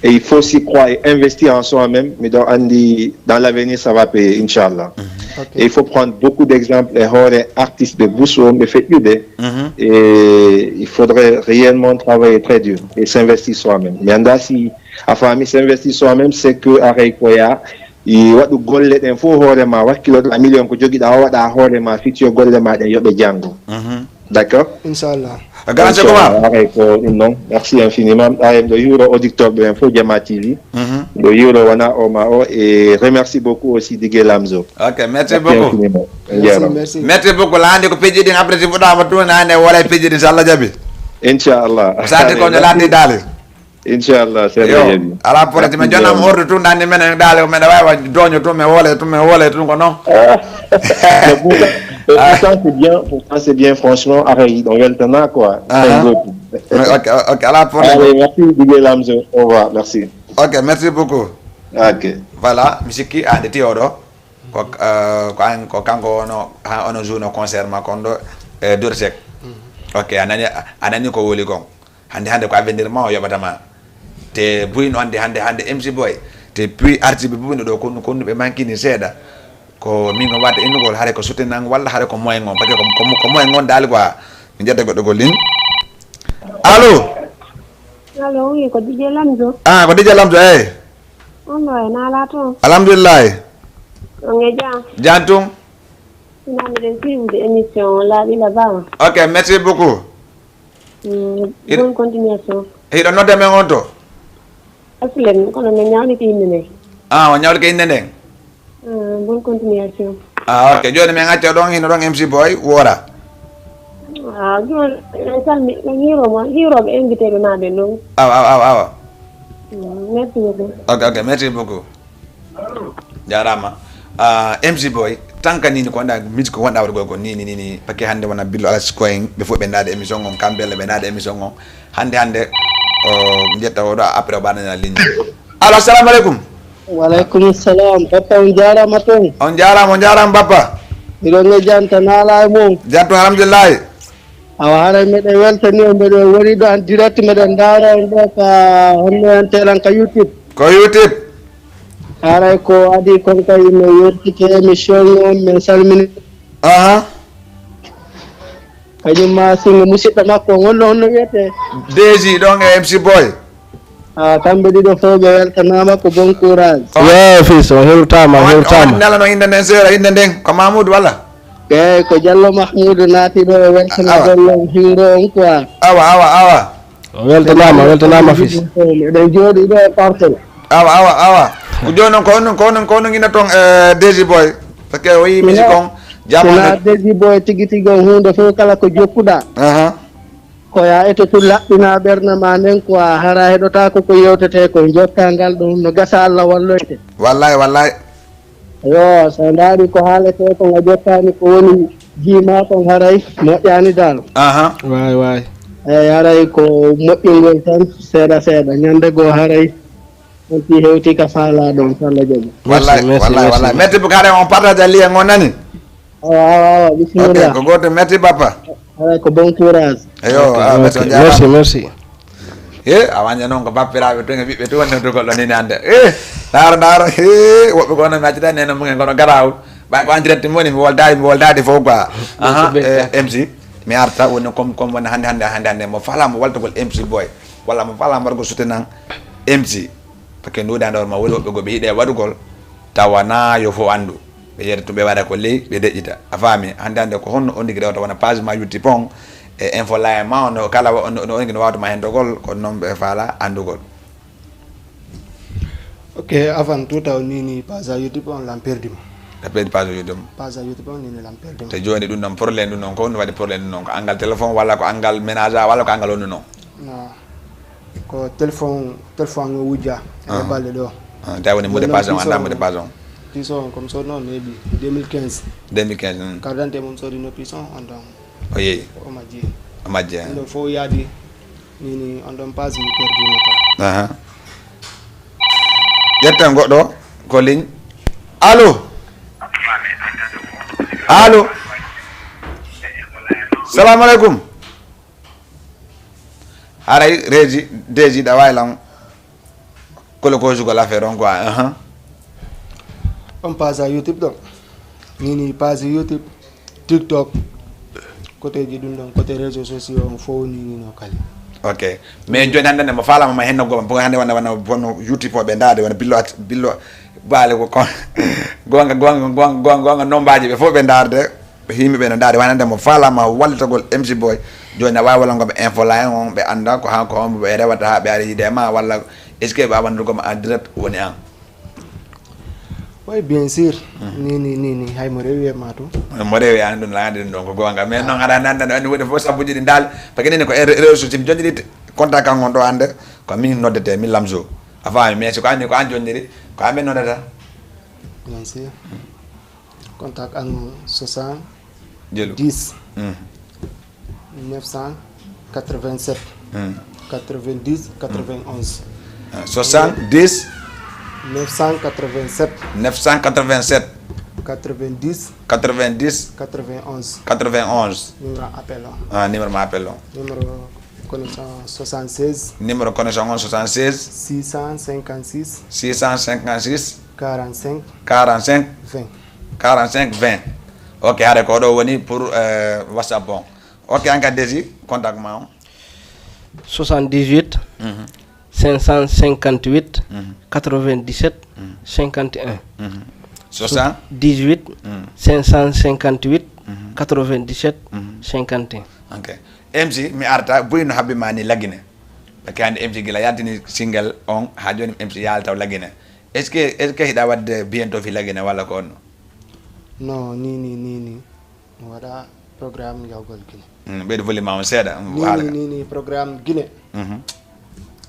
Et il faut s'y croire et investir en soi-même. Miɗo anndi dans l'avenir, ça va payer, inchallah. Mhm. Ok. Et il faut prendre beaucoup d'exemples e hoore artiste ɓe Bousso wonɓe feƴƴude. Mhm. Et il faudrait réellement travailler très dur et s'investir soi-même. Mi anndaa si a faami, s'investir soi-même, c'est que haray ko ya i waɗu golle ɗen fof hoore ma, wakkiloɗa million ko jogiɗa o waɗa hoore ma, fitiyo golle ma ɗen yo ɓe janngo. Mhm. D'accord? Inchallah. Grand Sekou Oumar. Inchallah, haray ko ɗum noon. Merci infiniment. Ɗa en ɗo hiwro auditeur ɓe en fof Jama T V. Mhm. Ɗo hiwro wona o ma o. Et remercie beaucoup aussi Digue Lamzo. Ok, merci beaucoup. Merci infiniment. Merci, merci. Merci beaucoup. La hannde ko piiji ɗin, après si fuɗɗaama tun, hannde wala e piiji ɗin, so Allah jaɓi. Inchallah. Sati ko Allez, no laati merci. Daali. Inchallah, sere Yo, yeeɓi. Alaa problème. Merci, jonnam Diallo. Ordu tun, anndi menen daale ko meɗa waawi wa-, dooño tun, mi woola tun, mi woola tun ko non. Ah. Mais pourtant, mais pourtant, c'est bien, pourtant, c'est bien, franchement, haray ɗon weltana, quoi. Ah. C'est un groupe. Mais ok, ok, alaa problème. Allez, merci, Digue Lamzo. Au revoir, merci. Ok, merci beaucoup. Ok. Voilà, mi sikki, a, nde tiyo ɗo. Ko, euh, ko an, ko kanko ono, ha, ono jour no concert ma kon ɗo, e Dorsek. Mhm. Ok, a nani, a, a nani ko woli kon. Hannde, hannde ko avenir ma o yoɓata ma. Te buy no hannde, hannde, hannde M C Boy. Te puis artiste ɓe buy no ɗo konnu, konnu ɓe mankini seeɗa. Ko min ko watta innugol, hare ko soutenir an walla hare ko moyen on. Parce que ko, ko, ko moyen on daali quoi. Mi ƴetta goɗɗo ko ligne. Allo? Allo, wi ko D J Lamzo. Ah, ko D J Lamzo, eh. On no e nala toon. Alhamdulillah. On e jam. Jam tun. Ina miɗen suivre émission on laaɓi là-bas. Ok, merci beaucoup. Mm, Hiɗ-, bonne continuation. Hiɗo nodda men on to? Aslem, kono min ñawniti innde nden. Ah, o ñawlike innde nden? Mm, bonne continuation. Ah, ok. Jooni min acca ɗon, hino ɗon M C Boy, woora. Ah, jooni, en calmi, en hiiroomo, hiirooɓe invité ɓe ma ɓen ɗon. Awa, awa, awa, awa. Mm, merci beaucoup. Ok, ok, merci beaucoup. Jaaraama. Ah, M C Boy, tan ka nini ko wonɗa, musique ko wonɗa waɗugol ko nini, nini, parce que hannde wona Billo Alas Coin, ɓe fof ɓe naade émission on, Kambelle ɓe naade émission on. Hannde, hannde, o, mi ƴetta oɗo, après o ɓaɗana ligne. Allo, assalamu aleykum. Wa aleykum salam. Bappa, on jaaraama toon. On jaaraama, on jaaraama, Bappa. Miɗon e janta, nala e mum. Jam tun, alhamdulillahi. Awa, haray meɗen weltani on, meɗen woni ɗo en direct, meɗen ndaara on ɗo ka, honno en telan ka YouTube. Ko YouTube? Haray ko adii kon kay, min weltike émission on, min salmini. Aha. Kañum ma singo musidɗo makko on, honno, honno wiyetee? Deji ɗon e M C Boy. Ah, kamɓe ɗiɗo fof ɓe weltanaama, ko bon courage. Yo, fils, on hewtaama, on hewtaama. Nela no innde nden, seera innde nden, ko Mahmoud walla? Eeyi, ko Diallo Mahmoud naati ɗo e weltanagol on, hingo on quoi. Awa, awa, awa. O weltanaama, o weltanaama, fils. Eɗen jooɗii ɗo e Parcelles. Awa, awa, awa. Ko jooni noon, ko onon, ko onon, ko onon ina toon, eh, Desi Boy. Parce que o yii musique on, jam on. Sina Desi Boy tigi tigi on, huunde fof kala ko jokkuɗaa. Aha. Ko yaa ete tun laɓɓinaa ɓernde maa nden, ko a hara heɗotaako ko yewtetee ko. Jokkaa ngal ɗon, no gasa Allah walloyte. Wallaay, wallaay. Yo, so a ndaari ko haaletee kon, a jottaani ko woni jii maa kon, haray moƴƴaani daal. Aha. Waay, waay. Eey, haray ko moƴƴingol tan, seeɗa seeɗa. Ñannde goo, haray on tii hewtii ka faalaa ɗon, so Allah jaɓi. Merci, wallaay, merci, wallaay, merci. Merci beaucoup. Haray on partage lien on nani? Awa, awa, awa, bisimilla. Ok, ko gooto. Merci, papa. Haray ko bon courage. Eyo, ok, awa, ok. Merci, on jaaraama. Merci, merci. E, a waña noon ko bappiraaɓe tun e ɓiɓɓe tun wonde dugol ɗon ina annda. E, ndaara, ndaara, e, woɓɓe ko wonno mi accita nene mumen kono garaawol. Ɓay ko en direct mi woni, mi woldaali, mi woldaade fof quoi. Aha, e, M C, mi arta woni comme, comme woni hannde, hannde, hannde, hannde, mo faalaa mo waltugol M C Boy, walla mo faalaa mbargo soutenir M C. Parce que nduudaande hoore ma woni woɓɓe goo ɓe yiɗe waɗugol, tawa na yo fof anndu. Ɓe yeeta tun, ɓe waɗa ko ley, ɓe deƴƴita. A faami? Hannde hannde ko honno on tigi rewata wona page ma YouTube on, e info live ma on, kala wa-, no, no on tigi no waawata ma henndogol, ko noon ɓe faalaa anndugol. Ok, avant tout, taw ni, ni page a YouTube on lan perdi mo. Lan perdi page a YouTube. Page a YouTube on ni, ni lan perdi mo. Te jooni ɗum noon problème ɗum noon, ko honno waɗi problème ɗum noon? Ko anngal téléphone walla ko anngal ménage a walla ko anngal honno noon? Non. Ko téléphone, téléphone o wujja e balɗe ɗo. Ah, tawi woni mot de passe on, anndaa mot de passe on. Puissant, comme ça, non, maybe deux mille quinze. Deux mille quinze, hmm. Carte d'identité mum sodino puissant, on donc. O yeeyi. O majji. O majji, hein. Ɗum ɗo fof yaadi, ni, ni, on ɗon passe, mi perdi mo quoi. Aha. Ƴetten goɗɗo ko ligne. Allo? Allo? Salamu aleykum. Haray reji, deji ɗa waawi lan kolo ko jugol affaire on quoi, ahan. On page a YouTube ɗo. Ni, ni page YouTube, TikTok, côté ji ɗum ɗon, côté réseaux sociaux on fof ni, ni no kali. Ok. Mais jooni hannde nde mo faalama ma henno goma, pour hannde wona, wona bonno YouTube o ɓe ndaade, wona billo at-, billo baale ko kon. Gonga, gonga, gonga, gonga, gonga, nombaji ɓe fof ɓe ndaarde. Yimɓe ɓe no ndaari, wano nde mo faalama wallitagol M C Boy, jooni a waawi wallango ɓe info line on, ɓe annda ko han ko hombo ɓe rewata haa ɓe ari yiide e ma, walla est-ce que ɓe a wanndugo ma en direct woni an? Oui, bien sûr. Mhm. Ni, ni, ni, ni, hay mo rewi e ma tun. Mo rewi an ɗum laandi ɗum ɗon ko goonga. Mais noon haɗa nannda no anndi woodi fof sabbuji ɗi ndaali. Parce que nini ko e re-, réseau sociaux mi jonɗiri contact kan on ɗo hannde, ko min noddete, min Lamzo. A faami, mais si ko anni ko an jonɗiri, ko an ɓe noddata. Bien sûr. Contact an soixante-dix, hmm, neuf cent quatre-vingt-sept, hmm, quatre-vingt-dix, hmm, quatre-vingt-onze. Ah, soixante-dix, neuf cent quatre-vingt-sept, neuf cent quatre-vingt-sept, quatre-vingt-dix, quatre-vingt-dix, quatre-vingt-onze, quatre-vingt-onze. Numéro appel o. Ah, numéro mo appel o. Numéro connexion soixante-seize. Numéro connexion on soixante-seize, six cent cinquante-six, six cent cinquante-six, quarante-cinq, quarante-cinq, vingt. Quarante-cinq vingt. Ok, haade ko ɗo woni pour, euh, WhatsApp on. Ok, an kadi Desi, contact ma on. Soixante-dix-huit, mhm, cinq cent cinquante-huit, mhm, quatre-vingt-dix-sept, mhm, cinquante et un. Mhm. Soixante-dix-huit, mhm, cinq cent cinquante-huit, mhm, quatre-vingt-dix-sept, mhm, cinquante et un. Ok. M C, mi arta, buy no habbi ma ni Lagine. Parce que hannde M C gila yaltini single on, haa jooni M C yaali taw Lagine. Est-ce que, est-ce que hiɗa waɗde bientôt fi Lagine walla ko honno? Non, ni, ni, ni, ni. Mi waɗa programme yawgol Gine. Mm, ɓeydu volume ma on seeɗa, mm, ni, haala ni, ka. Ni, ni, programme Gine. Mhm.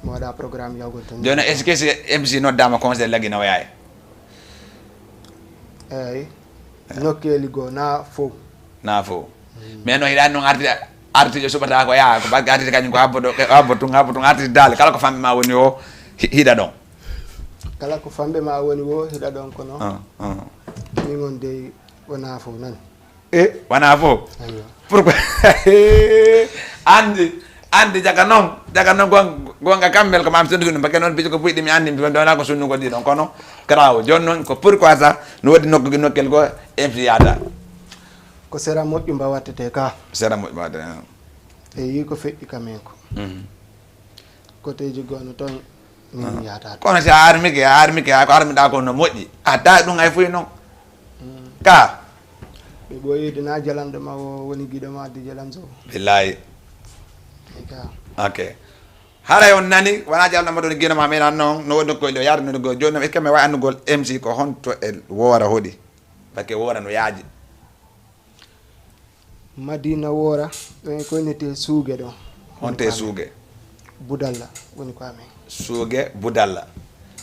Mi waɗa programme yawgol tan. Jooni, est-ce que si M C noddaama concert Lagine o yahay? Eey. Eh. Nokkeeli goo na fow. Na fow. Mm. Mais noon hiɗa anndi noon arti-, artiijo suɓata ko yaha, ko parce que artiijo kañum ko habbo ɗo, habbo tun, habbo tun, artiijo daali, kala ko famɓe ma woni o, hi-, hiɗa ɗon. Kala ko famɓe ma woni o, hiɗa ɗon kono. Ah, ah. Min on dey wona fow nan. E, wona fof. Aywa. Pourquoi? Anndi, anndi, jaga noon, jaga noon, gon-, gonga kammel ko maam sunni sunni, parce que noon piiji ko buyɗi mi anndi, mi wonaa ko sunnugol ɗi ɗon, kono garaawo. Jooni noon, ko pourquoi ça, no woodi nokku, nokkel goo, M C yaada. Ko sera moƴƴu mbawattete ka. Sera moƴƴu mbawattete. E yi ko feƴƴi ka men ko. Koteji gono ton min yata. Kono si a armike a armike a ko armiɗa ko no moƴƴi a tawi ɗum ay fuy noon. Ka. Ɓe ɓoyide na jalanɗo ma o woni giɗo ma di jalanso. Billahi. Ok. Haray on nani wona jalanɗo ma ɗon giɗo ma min an noon no woni koyɗo yaade no ɗo jooni noon est ce que mi wawi annugol M C ko honto e woora hoɗi. Parce que woora no yaaji. Madina woora ɗon e koynete suuge ɗon. Honte suuge? Budalla woni ko amen. Suuge budalla.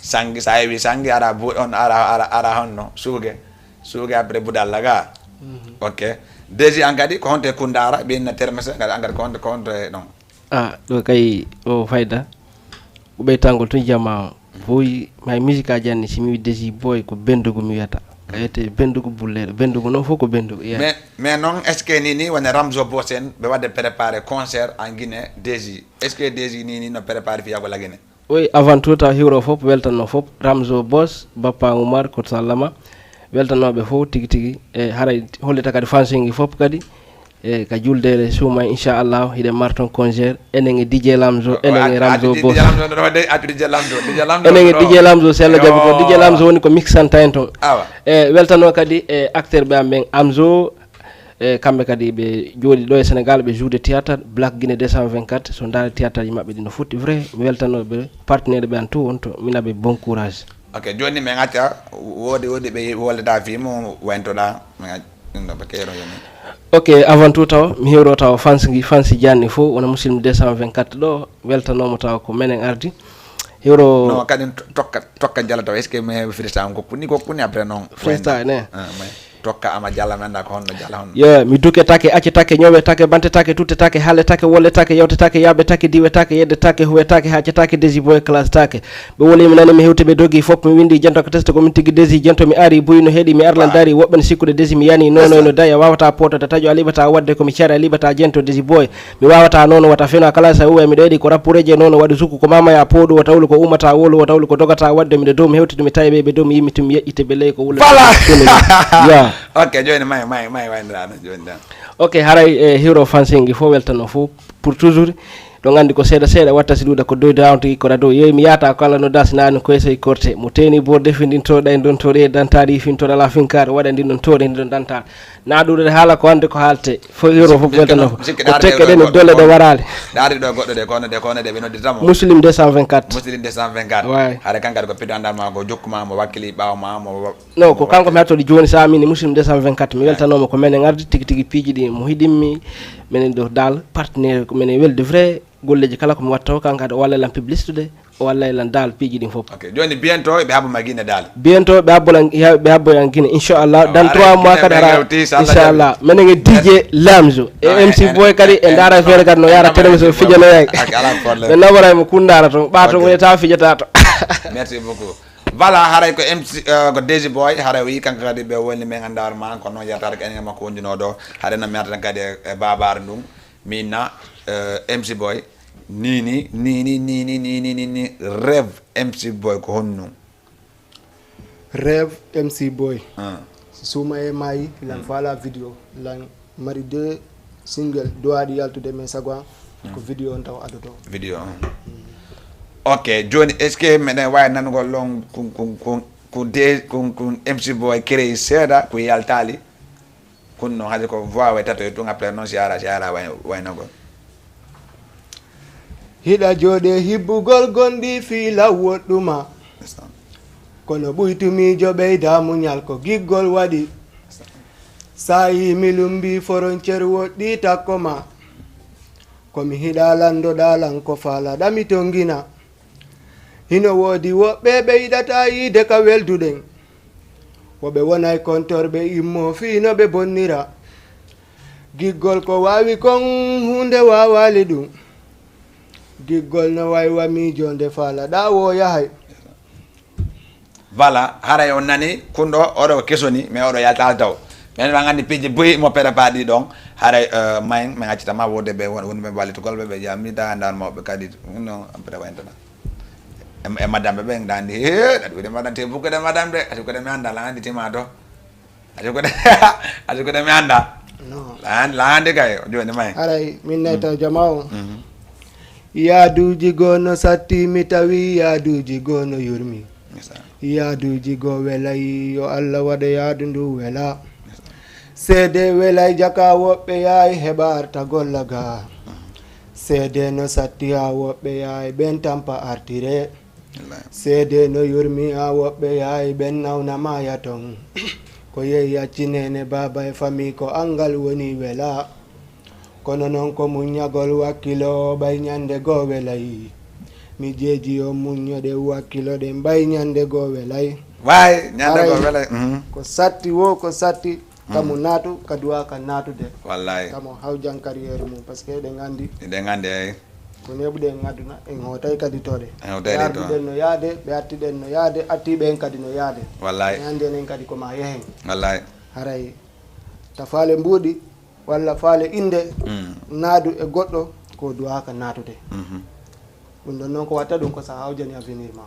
Sangi sa yewi sangi ara bu on ara ara ara honno suuge. Suuge après budalla ga. Mhm. Ok. Desi an kadi ko honte kundara ɓinna termese kadi an kadi ko honte ko honte ɗon. Ah, ɗo kay o fayda. Ko ɓeytangol tun jama o. Boy, hay musique aji anni si mi wi Desi Boy ko bendugu mi wiyata. Ka wiyete bendugu bulleɗo. Bendugu noon fof ko bendugu. Yeah. Mais mais noon est ce que ni ni wona Ramzo Boss en ɓe wadde préparé concert en Guinée Desi est ce que Desi ni ni no préparé fiyagol la Guinée? Oui, avant tout taw hiwro fof weltanno fof Ramzo Boss, Bappa Oumar, Kot Sallama. Weltanoɓe fof tigi tigi e haray hollita kadi fansingi fof kadi. E ka juldeere suuma inchallahu hiɗen marton congére enen e DJ Lamzo enen e Ramzo Boss. Enen e DJ Lamzo si Allah jaɓi ko DJ Lamzo woni ko mixanta en toon. E weltano kadi e acteur ɓe am ɓen Amzo. E kamɓe kadi ɓe jooɗi ɗo e Sénégal ɓe joude théâtre Black Guinée deux cent vingt-quatre so ndaare théâtre ji maɓɓe ɗi no fotti vrai mi weltanoɓe partenaire ɓe an tout wonto minaɓe bon courage. Ok, jooni min acca woodi woodi ɓe woldata fii mo wayntoɗa min acca ɗum ɗo ɓe keero yoni. Ok, avant tout taw mi hewro taw fans gi fans janni fof wona muslim deux cent vingt-quatre ɗo weltanomo taw ko menen ardi hewro. Non kadi tokka tokka jala taw est ce que mi heewi freestyle on ko kuni ko kuni après non. Freestyle ne. Tokka ama jalla mi annda ko honno jalla honno. Yo mi duke take acce take ñowe take bante take tutte take halle take wolle take yewte take yaaɓe take diwe take yedde take huwe take hacce take desi boy classe take. Ɓe woli mi nani mi hewti ɓe dogi fof mi windi jento ko teste ko min tigi desi jento mi ari buy no heɗi mi arlan dari woɓɓe no sikkude desi mi yani nonoy no daya wawata potode taƴo a liɓata wadde ko mi cari a liɓata jento desi boy. Mi wawata nono wata fino a classe a uwe miɗo eɗi ko rappureje nono waɗi suku ko mamaya poɗu o tawlu ko umata wolu o tawlu ko dogata wadde miɗo dow mi hewtiti mi tawi ɓe ɓe dow mi yimmi tumi yeƴƴite ɓe ley ko wula. Voilà. Ya. Ok, joni may may may wayndirano joni tan. Ok, haray e hero fansingi fof weltano fof pour toujours. Ɗon anndi ko seeɗa seeɗa watta si ɗuuɗa ko doyde awto ikkoɗa dow yeewi mi yahata ko Allah nodda si naani koye sey korte mo teeni borde findintoɗa e ndon toɗe e dantaɗi fintoɗa ala finkaɗo waɗa ndin ɗon toɗe ndi ɗon dantaɗo na ɗuuɗude haala ko annde ko haalte fof hero fof weltano ko tekke ɗen e dolle ɗe waraali. Ɗaari ɗo goɗɗo de kono de kono de ɓe noddirtamo muslim deux cent vingt-quatre. Muslim deux cent vingt-quatre. Way. Haɗa kankadi ko pido andal ma ko jokkuma mo wakkili ɓawo ma mo. Non ko kanko mi hattori joni sa mini muslim deux cent vingt-quatre mi weltanoma ko menen ardi tigi tigi piiji ɗi mo hiɗimmi. Minen ɗo dal partenaire ko minen welde vrai golleji kala komi watta o kanko kadi o wallay lan publicité de o wallay lan dal piiji ɗin fof. Ok joni bientôt ɓe habbuma guine dal. Bientôt ɓe habbolan ɓe habboyan guine inchallah dans trois mois kadi ara inchallah minen e dj lamzo e mc boy kadi e dara feere kadi no yara télévision fijanoyay. Ɓe nawaray mo kundara toon ɓato mo tawa fijata to. Merci beaucoup. Voilà haray ko mc ko desi boy haray o yi kanko kadi ɓe woni min annda hoore ma kono noon yaltata ko enen e makko wonduno ɗo. Haray no mi arta tan kadi e babare ndun minna. Mc boy nini nini nini nini nini rêve mc boy ko honno? Rêve mc boy. Si suuma e maayi lan faala vidéo lan mari deux single duwaaɗi yaltude mais sago an ko vidéo on taw adoto. Vidéo on. Ok joni est ce que meɗen wawi nanugol ɗon kun kun kun kun de kun kun mc boy créé seeɗa ko yaltali? Kun non hade ko voix way tato e tun après non si ara si ara waynogol. Hiɗa jooɗe hibbugol gonɗi fii law woɗɗuma. Kono ɓuytu miijo ɓeyda muñal ko giggol waɗi. Saayi mi lumbi foroncer woɗɗi takko ma. Ko mi hiɗa landoɗa lan ko faalaɗa mi tongina. Hino woodi woɓɓe ɓe yiɗata yiide ka welduɗen. Woɓe wonay kontorɓe immo fii no ɓe bonnira. Giggol ko waawi kon huunde waawaali ɗum. Giggol no waywa miijo nde faalaɗa woo yahay. Voilà haray on nani kunɗo oɗo ko kesoni mais oɗo yaltaali taw. Minen ma nganndi piiji buy mo préparé ɗi ɗon haray mayen min accitama wode ɓe wonɓe wallitugol ɓe ɓe jami da ndan mawɓe kadi ɗum non après wayntata. E madame ɓe nganndi he ɗaɗi wode madame te bukkude madame de ati kode mi annda la nganndi tima to. Ati kode ati kode mi annda. Non. Laande kay, jooni may. Haray, min nayta jama o. Yaaduuji goo no satti, mi tawi yaaduuji goo no yurmi. Yaaduuji goo welay, yo Alla waɗa yaadu ndu wela. Seede welay jaka woɓɓe yaay heɓa arta golla ga. Seede no satti haa woɓɓe yaay ɓen tampa artire. Seede no yurmi haa woɓɓe yaay ɓen nawna maaya ton. Ko yehi acci neene baaba e famii ko anngal woni wela. Kono noon ko muññagol wakkilo ɓay ñande goo welay. Mi jeeji on muññoɗen wakkilo ɗen ɓay ñande goo welay. Way, ñande goo welay. Mhm. Ko satti wo ko satti kamo naatu ka duwa ka naatude. Wallay. Kamo hawjan carrière mum parce que eɗen anndi. Eɗen anndi ay. Ko neɓuɗen aduna en hootay kadi toɗe. En hootay toɗe. Yarduɗen no yaade, ɓe attiɗen no yaade, attiɓe en kadi no yaade. Wallay. En anndi enen kadi ko ma yehen. Wallay. Haray tafaale mbuuɗi walla faale innde naadu e goɗɗo ko duwaaka naatude. Ɗum ɗon noon ko watta ɗum ko sa hawjani avenir ma.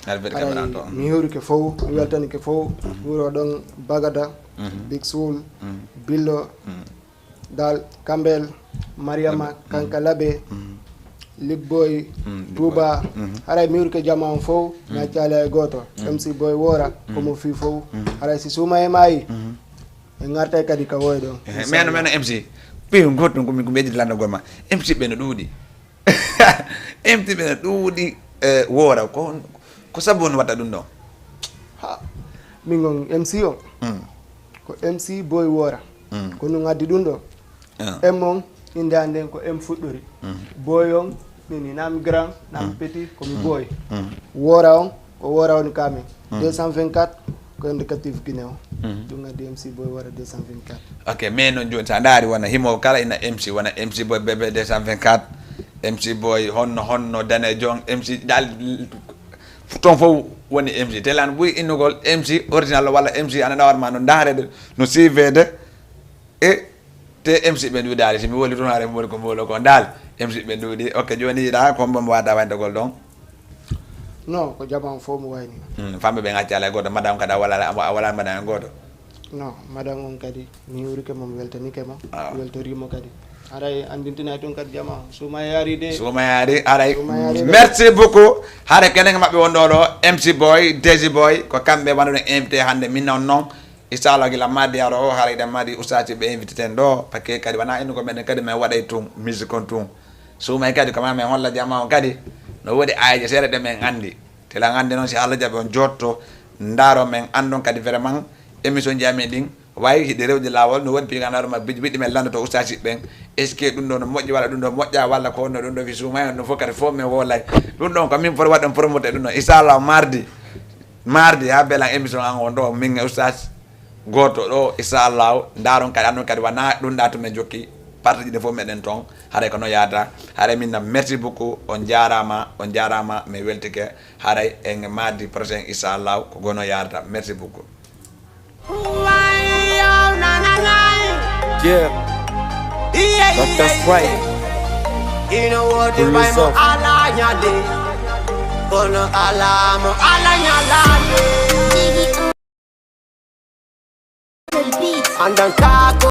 Aɗa feti kamera to. Mi hewrike fof, mi weltanike fof. Wuro ɗon Bagada, Big Soul, Billo, Dal, Kambel, Mariama, Kanka Labe, Libboy, Touba. Haray mi hewrike jama on fof, mi accali hay gooto. M C Boy Wora, ko mo fii fof. Haray si suuma e maayi, en ngartay kadi ka woy ɗo. Meno meno M C. Ɓe goto ko min ko ɓeydi lannagol ma. M C ɓe no ɗuuɗi. M C ɓe no ɗuuɗi. Wora ko ko sabu on watta ɗum ɗo. Ha min on M C o. Ko M C Boy Wora. Ko ɗum addi ɗum ɗo. M on innde an nden ko M fuɗɗori. Boy on mini nam grand nam petit ko mi boy. Wora on ko wora woni kamin. Deux cent vingt-quatre ko indicatif Guinée o. Ɗum addi M C Boy Wora deux cent vingt-quatre. Ok, mais noon jooni so a ndaari wona himo kala ina M C wona M C Boy bébé deux cent vingt-quatre, M C Boy honno honno danejo on M C dal ton fof woni M C telan ɓuri innugol M C original walla M C ana nawatma no ndaarede no siveede. E te M C ɓe nduudaali si mi woli tun haare mi woni ko mboolo ko ndaal. M C ɓe nduudi ok jooni yiɗa kombo mo wada wayndegol ɗon. Non ko jama on fof mo wayni. Famɓe ɓe gacci alay gooto madame kadi a wala a wala madame gooto. Non madame on kadi mi hewrike mo mi weltanike mo. Weltorimo kadi. Haray anndintinay tun kadi jama on suuma yaari de. Suuma yaari haray. Merci beaucoup. Haray kenen maɓɓe wonɗo ɗo M C Boy Desi Boy ko kamɓe wonɗo invité hannde min noon noon. Inchallah gila mardi aro o haray ɗen mardi ustaaji ɓe invité ten ɗo pakke kadi wona innu ko meɗen kadi min waɗay tun musique on tun. Suumay kadi ko ma min holla jama on kadi no woodi ayeje seeɗa ɗe min anndi. Tela anndi noon si Allah jaɓi on jotto ndaaro min anndon kadi vraiment émission ji amin ɗin wayi hiɗe rewde laawol no woodi piga ndaaro ma biɗi biɗi min lanndoto ustaaji ɓen. Est ce que ɗum ɗo no moƴƴi walla ɗum ɗo moƴƴa walla ko honno ɗum ɗo fi suumay on ɗum fof kadi fof min wolay. Ɗum ɗon ko min foti waɗ ɗon promoté ɗum ɗon inchallah mardi. Mardi ha belan émission an on ɗo min e ustaas gooto ɗo inchallahu. Ndaron kadi annon kadi wona ɗum ɗa to min jokki parti ɗi fof meɗen toon. Haray ko no yaata haray min na merci beaucoup on jarama on jarama mi weltike. Haray en mardi prochain inchallahu ko gono yarata merci beaucoup. Yeah. Doctor Strike. Ino wodi bay mo ala ñande kono ala mo ala ñalande. Andan ka ko